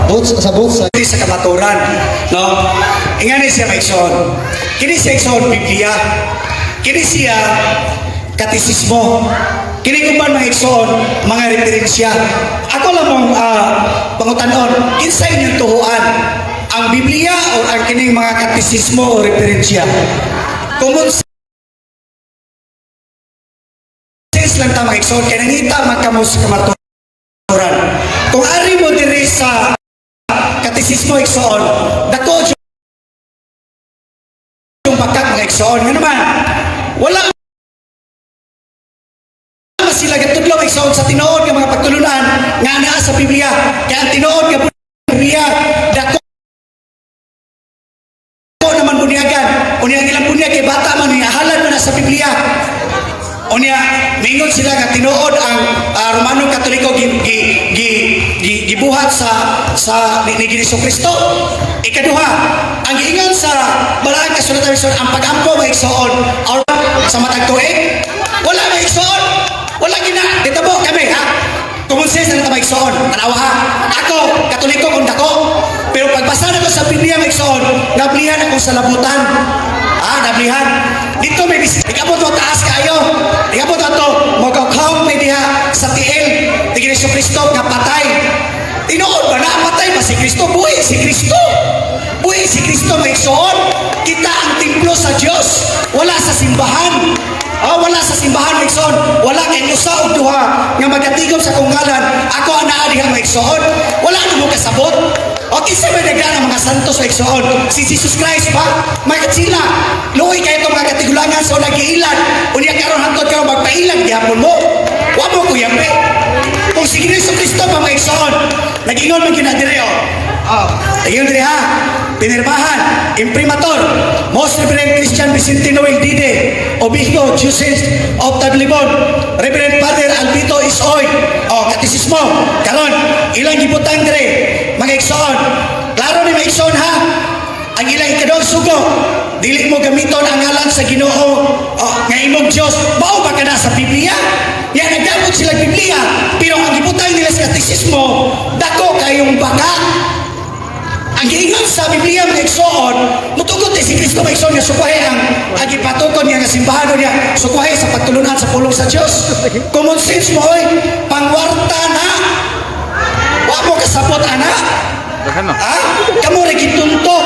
both sa both side. sa kamaturan, no? Ingani siya, maigsoon. Kini siya, igsoon, Biblia. Kini siya katisismo. Kini uban, mga igsoon, mga referensya. Ako lang mong pangutanon, kinsa inyong tuhuan? Ang Biblia o ang kining mga katisismo o referensya? Common sense lang ta, mga igsoon, kay nangita man kamo sa kamaturan. Kung ari mo diri sa katisismo, igsoon, dako yung bakak, mga igsoon. Nga naman, wala man sila gatudlo, mga igsoon, sa tinuod nga mga pagtulunan nga naa sa Biblia. Kaya ang tinuod nga Biblia, dako naman bunyagan. Unya ang ilang bunyag kay bata man niya, halad man na sa Biblia. Unya, mingon sila nga tinuod ang Romano Katoliko gi, gi, gi, gi, gibuhat sa ni Jesu Kristo. Ikaduha, ang giingon sa balaang kasulatan, igsoon, ang pagampo, mga igsoon, or sa matag tuig, wala, mga igsoon. Wala gina. Dito mo kami ha. Common sense na mga igsoon. Tanawa ha. Ako, Katoliko kung dako. Pero pagbasa na ko sa Biblia, mga igsoon, nablihan ako sa labutan. Ah, nablihan. Dito may bis. Ikabot mo taas kayo. Ikabot ato, magkakang may diha sa tiil ni Jesu Kristo nga patay. Tinuod ba na patay ba si Kristo? Buhi si Kristo. Buhi si Kristo, mga igsoon. Kita ang templo sa Dios. Wala sa simbahan. Ah, wala sa simbahan, mga igsoon. Wala kay usa og duha nga magatigom sa akong ngalan. Ako ang naa diha, mga igsoon. Wala na mo kasabot. O kinsa may nagdaan ang mga santos, mga igsoon? Si Jesus Christ ba? Mga katsila, luoy kayo itong mga katigulangan sa unang giilan. Unya karon hangtod karon magpailan gihapon mo. Wa mo kuyape. Kung si Jesu Kristo pa, mga igsoon, nag-ingon man gyud na dire oh. Oh, nag-ingon dire ha. Pinirmahan, imprimatur, Most Reverend Christian Vicente Noel Dide, Obispo Diocese of Tablibon, Reverend Father Albito Isoy, oh, katisismo, karon, ilang gibutang dire, mga igsoon. Klaro ni mga igsoon ha, ang ilang ikaduhang sugo, dili mo gamiton ang ngalan sa Ginoo, oh, nga imong Dios. Mao ba kana sa Biblia? Ya naggamot sila Biblia, pero ang gibutang nila sa katisismo, dako kayong baka. Ang giingon sa Biblia, mga igsoon, mutugot ni si Kristo, mga igsoon, nga sukwahe ang gipatukon niya nga simbahan niya, sukwahe sa pagtulunan sa pulong sa Dios. Common sense mo oy, pangwarta na. Wa mo kasabot ana. Ha? Kamo ra gitunto.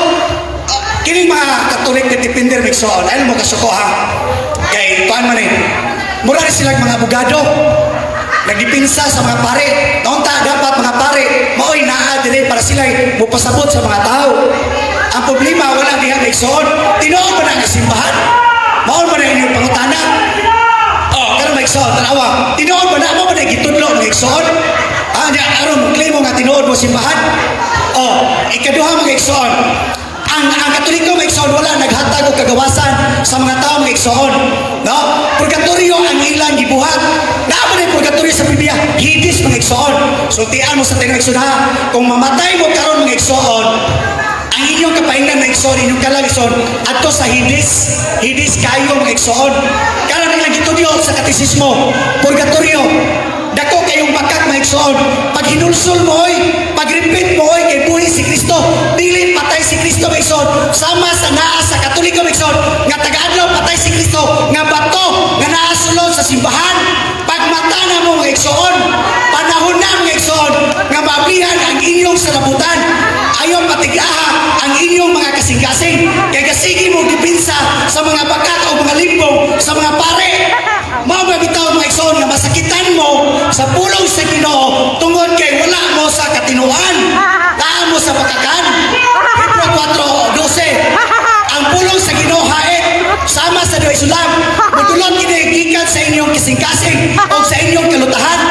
Ah, kining mga Katolik na defender, mga igsoon, ayun mo kasuko ha. Kay kuan man eh. Mura rin silang mga abogado. Nagdipinsa sa mga pare. Naunta dapat mga pare, maoy naa dire para sila mupasabot sa mga tao. Ang problema wala diha, mga igsoon. Tinuod ba na ang simbahan? Mao ba na inyong pangutana? Oh, karon, mga igsoon, tanawa. Tinuod ba na mo ba na gitudlo, mga igsoon? Ah, nya aron mo claim mo nga tinuod mo simbahan? Oh, ikaduha, mga igsoon. Ang Katoliko, mga igsoon, wala naghatag og kagawasan sa mga tao, mga igsoon. No? Purgatorio ang ilang gibuhat. Naa ba na yung purgatorio sa Biblia? Hades, mga igsoon. Sultian mo sa tinuod, igsoon ha. Kung mamatay mo karon, mga igsoon, ang inyong kapaingnan, mga igsoon, inyong kalag, igsoon, adto sa Hades, Hades kayo, mga igsoon. Karon ilang gitudyo sa katisismo, purgatorio. Dako kayong bakak, mga igsoon. Pag hinulsol mo oy, pag repent mo oy, kay buhi si Kristo, dili. Sama sa naa sa Katoliko, mga igsoon, nga taga-adlaw patay si Kristo, nga bato nga naa sulod sa simbahan. Pagmata na mo, mga igsoon, panahon na, mga igsoon, nga maablihan ang inyong salabutan. Ayaw patigaha ang inyong mga kasing-kasing. Kay kasigi mo depensa sa mga bakat o mga limbong sa mga pare. Mao ba bitaw, mga igsoon, nga masakitan mo sa pulong sa Ginoo tungod kay wala mo sa katinuan. Naa mo sa bakakan. Hebreo 4:12. Ang pulong sa Ginoo hait sama sa duhay sulam. Mudulot kini gikan sa inyong kasing-kasing o sa inyong kalutahan.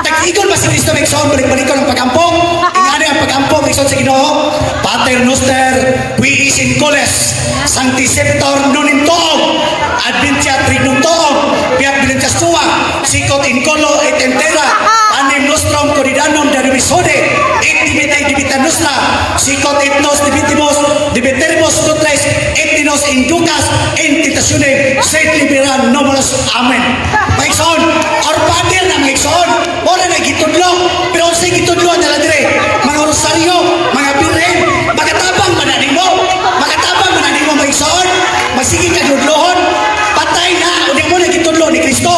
Tag-igon ba si Kristo, mga igsoon, balik-balik ko ng pagampo. Ingani ang pagampo, mga igsoon, sa Ginoo. Pater noster, qui es in coelis, sancte sepitur nomen tuum, adveniat regnum tuum, fiat voluntas tua, sicut in caelo et in terra, panem nostrum quotidianum da nobis hodie, et dimitte debita nostra, sicut et nos dimittimus debitoribus nostris, et ne nos inducas in tentationem, sed libera nobis. Amen. Mga igsoon, our Father na, mga igsoon, wala na gitudlo, pero unsay gitudlo nila dire? Mga rosaryo, mga birhen, makatabang man na nimo, makatabang man na nimo, mga igsoon, magsige kag ludlohon, patay na, unya mo na gitudlo ni Kristo,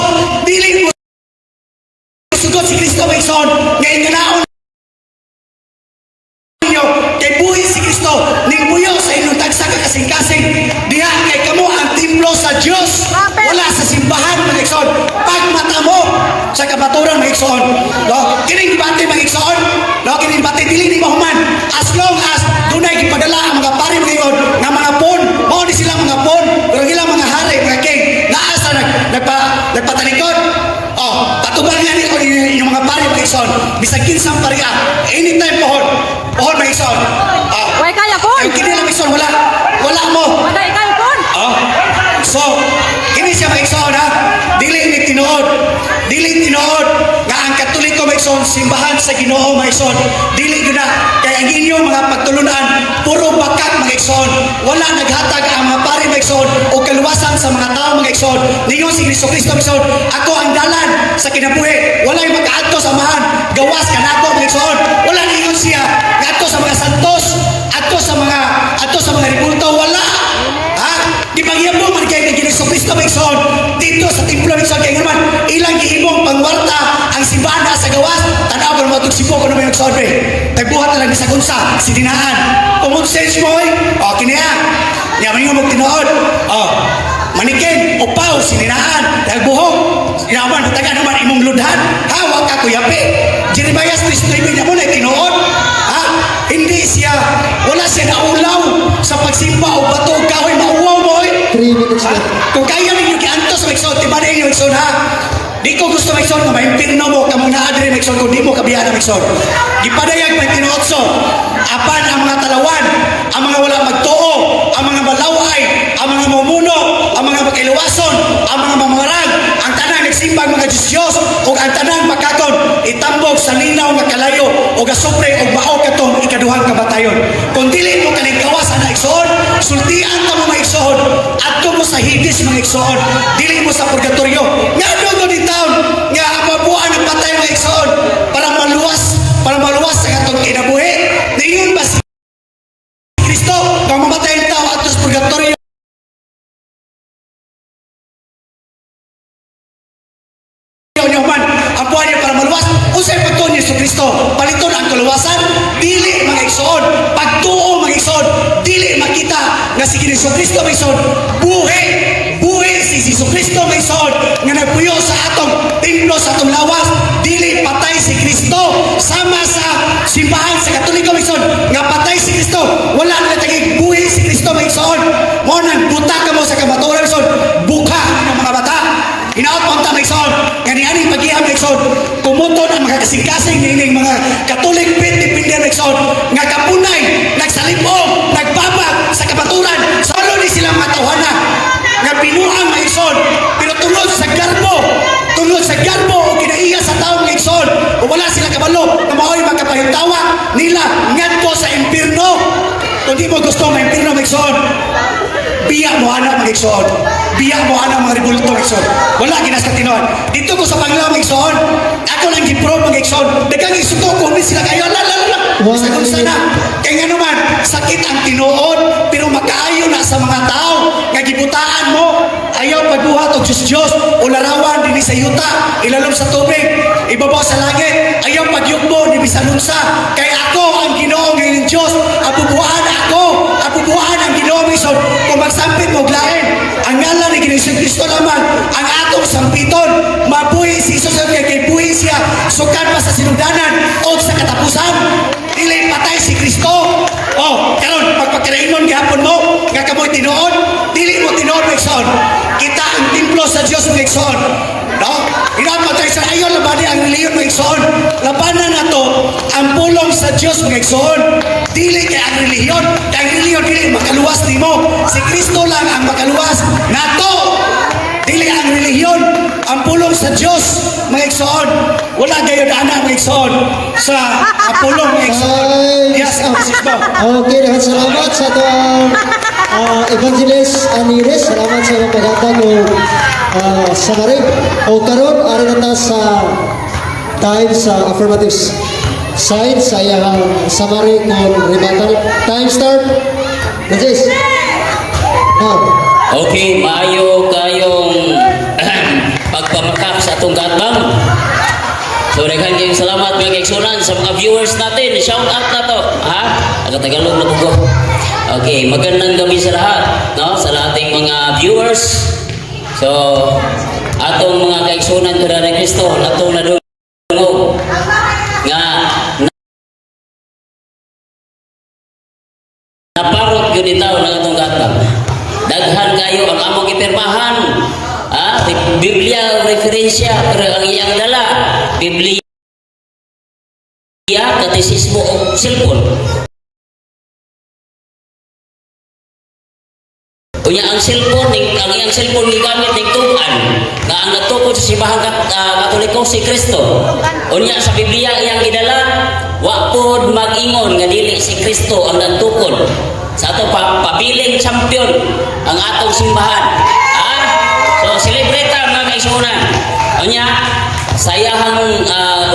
dili mo sugot si Kristo, mga igsoon, nga inganaon ninyo, kay buhi si Kristo, ning muyo sa inyong tagsa ka kasing-kasing, diha kay kamo ang templo sa Dios, wala sa simbahan, mga igsoon. Pagmata mo sa kamaturan, mga igsoon, no? Kining debate, mga igsoon, no? Kining debate dili ni mahuman as long as dunay gipadala ang mga pari, mga igsoon, nga mga pawn, mao ni silang mga pawn, pero ang ilang mga hari, mga king, naa sa nagpatalikod. Oh, patubangan ni ko inyong mga pari, mga igsoon, bisag kinsang pariya, anytime pohon, pohon, mga igsoon. Oh. Way kaya pon. Ay, kini lang, igsoon, wala. Wala mo. Wala kaya pon. Oh. So, kini siya, mga igsoon, ha. Dili ni tinuod. Dili tinuod nga ang Katoliko, mga igsoon, simbahan sa Ginoo, mga igsoon. Dili gyud na kay ang inyong mga pagtulunan puro bakak, mga igsoon. Wala naghatag ang mga pari, mga igsoon, o kaluwasan sa mga tao, mga igsoon. Ningon si Kristo Kristo, mga igsoon, "Ako ang dalan sa kinabuhi. Walay makaadto sa Amahan gawas kanako," mga igsoon. Wala ningon siya ngadto sa mga santos, adto sa mga rebulto, wala. Ha? Di pagyabo man kay ni Kristo Kristo, mga igsoon, dito sa templo, mga igsoon, kay naman ilang gihimong pangwarta ang simbahan na sa gawas. Tan-aw ko naman itong ko naman yung igsoon pre. Tagbuhat na lang bisag unsa si dinaan. Common sense mo oy. O kini ha. Nya man mo tinuod. O manikin, upaw, sininaan, nagbuhok. Yaman, taga naman imong ludhan. Ha, wag ka kuyapi. Jeremiah 3:9 niya mo na tinuod. Ha? Hindi siya, wala siya naulaw sa pagsimba o bato o kahoy, mauwaw mo oy. 3 minutes Ha? left. Kung kaya ninyo giantos, mga igsoon, tiba na inyo, igsoon, ha? Di ko gusto, mga igsoon, nga maimpirno mo kamong naa diri, mga igsoon, kung di mo kabiyana, mga igsoon. Gipadayag 28, apan ang mga talawan, ang mga wala magtuo, ang mga malaway, ang mga mumuno, ang mga makailuwason, ang mga mamangarag, ang tanang nagsimbang mga Diyos, ug ang tanang makakon, itambog sa linaw nga kalayo, ug asupre ug mao katong ikaduhang kamatayon. Kung dili mo kalingkawas ana, igsoon, sultian ta mo, mga igsoon, adto mo sa Hades, mga igsoon, dili mo sa purgatorio. Nga doon din taon, nga mabuan ang patay, mga igsoon, para maluwas sa katong kinabuhi. Niyon ba si Kristo, kung mamatay ang tao adto sa purgatorio, niyo man ang buhay niya para maluwas? Unsay pagtuo ni Jesu Kristo? Paliton ang kaluwasan? Dili, mga igsoon. Pagtuo, mga igsoon, dili makita nga si Jesu Kristo, mga igsoon, buhi. Buhi si Jesu Kristo, mga igsoon, nga nagpuyo sa atong templo, sa atong lawas. Dili patay si Kristo sama sa simbahan sa Katoliko, mga igsoon, nga patay si Kristo. Wala na tagig buhi si Kristo, mga igsoon. Mao nang buta ka mo sa kamatuoran, mga igsoon. Buka ang mga bata. Hinaot mo ang mga igsoon, nga nianing pag-iam, mga igsoon, kumuton ang mga kasing-kasing niining mga Catholic faith defender, mga igsoon, nga kapunay, nagsalipong, nagbabag sa kamaturan, sa ano ni silang mga tawhana, nga binuang, mga igsoon, pero tungod sa garbo o kinaiya sa tao, mga igsoon, o wala sila kabalo, na mao'y makapahitawa nila ngadto sa impirno. Kung di mo gusto ma-impirno, mga igsoon, biya mo ana, mga igsoon. Biya mo ana mga rebulto, mga igsoon. Wala ginas ka tinuod. Dito ko sa Panglao, mga igsoon, ako lang gi-prove, mga igsoon. Daghang isuko kung sila kayo. La la la la. One Sa kung sana. minute. Kaya nga naman, sakit ang tinuod, pero maka Kaayo na sa mga tao nga gibutaan mo. Ayaw pagbuhat og Diyos Diyos o larawan dinhi sa yuta, ilalom sa tubig, ibabaw sa langit. Ayaw pagyugbo ni bisan unsa. Kay ako ang Ginoo nga inyong Diyos. Abubuan ako, abubuan ang Ginoo mison. Kung magsampit mo og lain, ang ngalan ni Ginoong Kristo lamang ang atong sampiton. Mabuhi si Jesus kay kay buhi siya sukad pa sa sinugdanan o sa katapusan. Dili patay si Kristo. Oh, karon pagpagkarainon gihapon mo nga kamoy tinuod, dili mo tinuod, igsoon. Kita ang templo sa Dios, mga igsoon. No? Inapat tayo sa ayon labani ang relihiyon, mga igsoon. Labanan nato ang pulong sa Dios, mga igsoon. Dili kay ang relihiyon, kay ang relihiyon dili makaluwas nimo. Si Kristo lang ang makaluwas nato. Dili ang relihiyon, ang pulong sa Dios, mga igsoon. Wala gayud ana, mga igsoon, sa pulong, mga igsoon. Time Yes, is up. Francisco. Okay, daghang salamat sa atong Evangelist Anires. Salamat sa imong paghatag og summary. O karon ari na ta sa time sa affirmative side sa iyang summary kon rebuttal. Time start. Francis. Now. Okay, maayo kayong pagpamakak sa atong gatbang. So, daghan kayong salamat, mga kaigsunan, sa mga viewers natin. Shout out na to. Ha? Taga Tagalog na ko. Okay, magandang gabi sa lahat, no? Sa lahat ng mga viewers. So, atong mga kaigsunan ko na Kristo, atong nadungog nga naparot gyud itaw ng atong gatbang. Daghan kayo ang among gipirmahan. Ah, Biblia referensya, pero ang iyang dala Biblia, katisismo o cellphone. Unya ang cellphone ning ang iyang cellphone gigamit ning tugan nga ang nagtukod sa simbahang Katoliko si Kristo. Unya sa Biblia iyang gidala, wa pod mag-ingon nga dili si Kristo ang nagtukod. Sa ato pa pabiling champion ang atong simbahan. Ah, so celebrate ta, mga kaigsuonan. Unya sayahang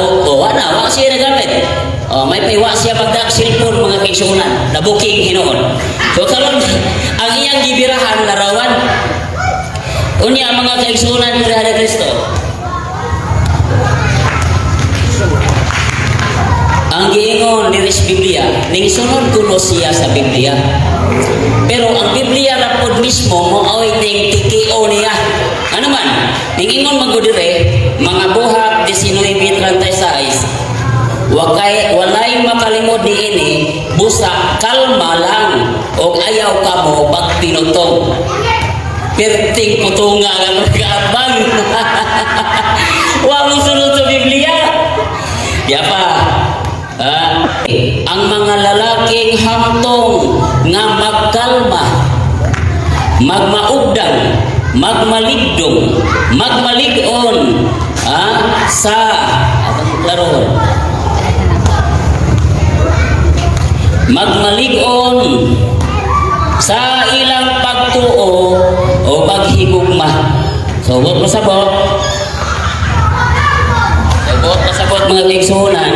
oh, oh, wala wa siya nagamit. Oh, may paywa siya magdak cellphone, mga kaigsuonan. Nabuking hinuon. So karon ang iyang gibirahan larawan. Unya, mga kaigsuonan ni Kristo. Ang giingon diri sa Biblia, ning sunod kuno siya sa Biblia. Pero ang Biblia ra pod mismo mo ning TKO niya. Ano man, ning ingon man gud dire, Mga Buhat 19:36, Wakay walay makalimod niini busa kalma lang og ayaw kamo pagpinutong. Perting putunga nga magkaabang. Wa mo sunod sa Biblia. Ya pa. Ah, ang mga lalaking hamtong nga magkalma, magmaugdang, magmaligdong, magmalig-on sa atong klarohon. Magmalig-on sa ilang pagtuo o paghigugma. So, buot masabot. So, buot masabot, mga kaigsuonan.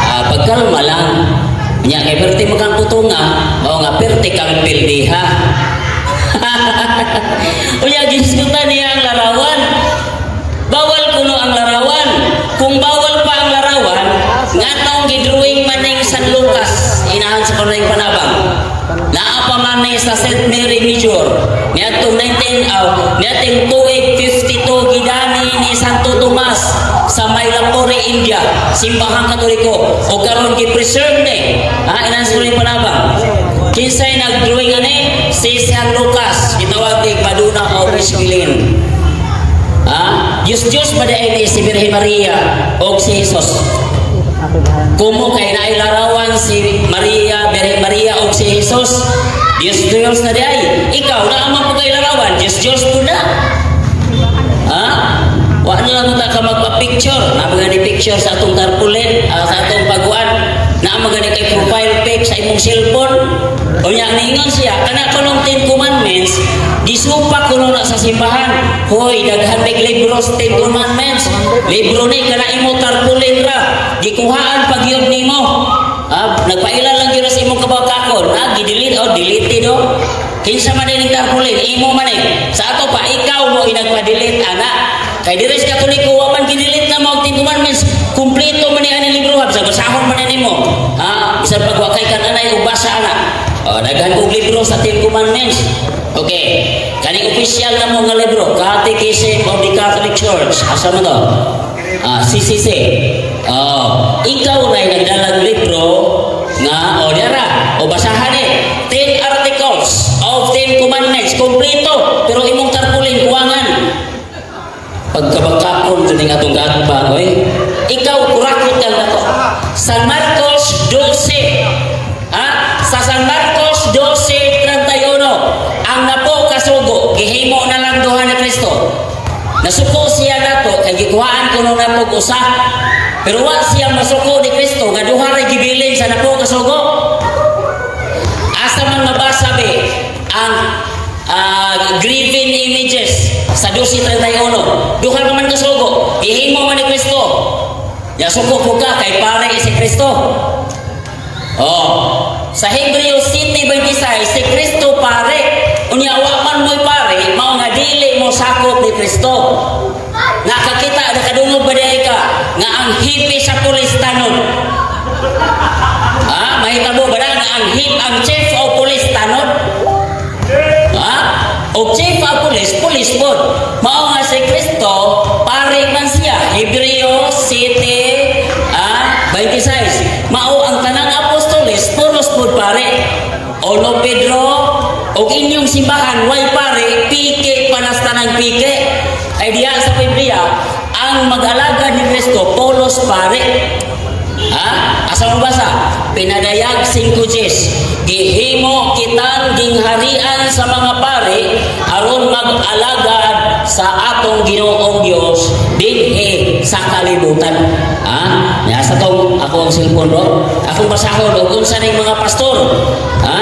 Ah, pagkalma lang. Nya kay perti mo kang putunga, mao nga perti kang pildiha. Unya gisgutan niya ang larawan. Bawal kuno ang larawan. Kung bawal pa ang larawan, nganong gidrawing man ning San Lucas inahan sa kanang panabang? Naa pa man ni sa St. Mary Major. Niadtong 19 niadtong tuig 52 gidani ni Santo Tomas sa Mylapore, India, simbahang Katoliko. O karon gi-preserve ni. Ha, inahan sa kanang panabang. Kinsay nag-drawing ani? Si San Lucas, gitawag ni Madonna of Isbilin. Ha? Diyos Diyos ba dahil ni si Birhen Maria o si Jesus? Kumo kay naay larawan si Maria, Birhen Maria o si Jesus, Diyos Diyos na diay. Ikaw, naa man po kay larawan, Diyos Diyos po na. Ha? Wa na lang ta ka magpa-picture. Naa gani picture sa atong tarpaulin, sa atong paguan. Naa gani kay profile pic sa imong cellphone. Unya ningon siya, kana kunong Ten Commandments, gisupak kuno na sa simbahan. Hoy, daghan mig libro sa Ten Commandments. Libro ni kana imo tarpaulin ra. Gikuhaan pag yun nimo. Ah, nagpaila lang gyud sa imong kabaka. Pagkabakakon, ah, gi-delete o delete do. Kinsa man ning tarpaulin, imo man eh. Sa ato pa, ikaw mo inagpa-delete ana. Kay diri sa Katoliko wa man gi-delete na mo ang Ten Commandments, kumpleto man ni ani libro, sa basahon man ni nimo. Ha, bisan pag wa kay kananay og basa ana. Oh, daghan kog libro sa Ten Commandments. Okay. Kaning official na mo nga libro, Catechism of the Catholic Church. Asa mo to? Ah, CCC. Oh, ikaw na nagdalang libro nga o dira o basahan eh. 10 articles of 10 Commandments kompleto, pero imong tarpaulin kuwangan. Pagkabakakon sa ning atong kaatbang, oy. Ikaw, kurakot kang nako. San Marcos 12. Ha? Sa San Marcos 12:31, ang napo kasugo, gihimo na lang duha ni Kristo. Nasuko siya nato kay gikuhaan kuno nato usa. Pero wa siya masuko ni Kristo nga duha ra gibilin sa napo kasugo. Asa man mabasa be ang graven images sa 12:31? Duha pa man kasugo, gihimo man ni Kristo. Ya suko ko ka kay pare si Kristo. Oh, sa Hebreo 7:26, si Kristo pare. Unya wa man mo'y pare, mao nga dili mo sakop ni Kristo. Nakakita, nakadungog ba diay ka nga ang hepe sa pulis tanod? Ah, mahitabo ba na nga ang chief of police tanod? Ha? O chief of police, police pod. Mao nga si Kristo, pare man siya. Hebreo 7 26. Mao ang tanang apostoles, puros pod pare. Ono Pedro, og inyong simbahan way pare, pike panas tanang pike. Ay diya sa Biblia, ang mag-alagad ni Kristo, pulos pare. Ha? Asa mo basa? Pinadayag 5:10. Gihimo kitang gingharian sa mga pare aron mag-alagad sa atong Ginoong Dios dinhi sa kalibutan. Ha? Ya sa tong ako ang cellphone, bro. Akong basahon og unsa ning mga pastor. Ha?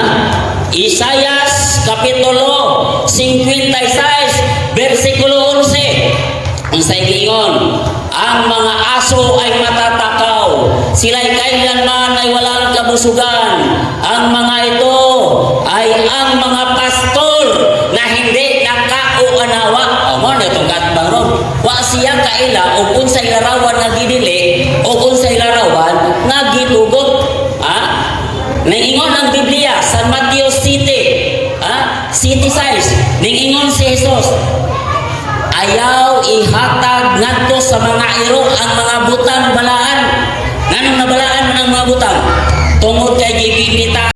Isayas kapitulo 56 bersikulo 11. Unsay giingon? Ang mga aso ay matatakaw. Sila'y kailanman ay walang kabusugan. Ang mga ito ay ang mga pastor na hindi nakauanawa. O mo na itong katbang ron. Wa siya kaila og unsay larawan nga gidili o unsay larawan nga gitugot. Ha? Ningingon ang Biblia, San Mateo City. Ha? City size. Ningingon si Jesus, ayaw ihatag ngadto sa mga iro ang mga butang balaan. Nganong nabalaan man ang mga butang? Tungod kay gibinita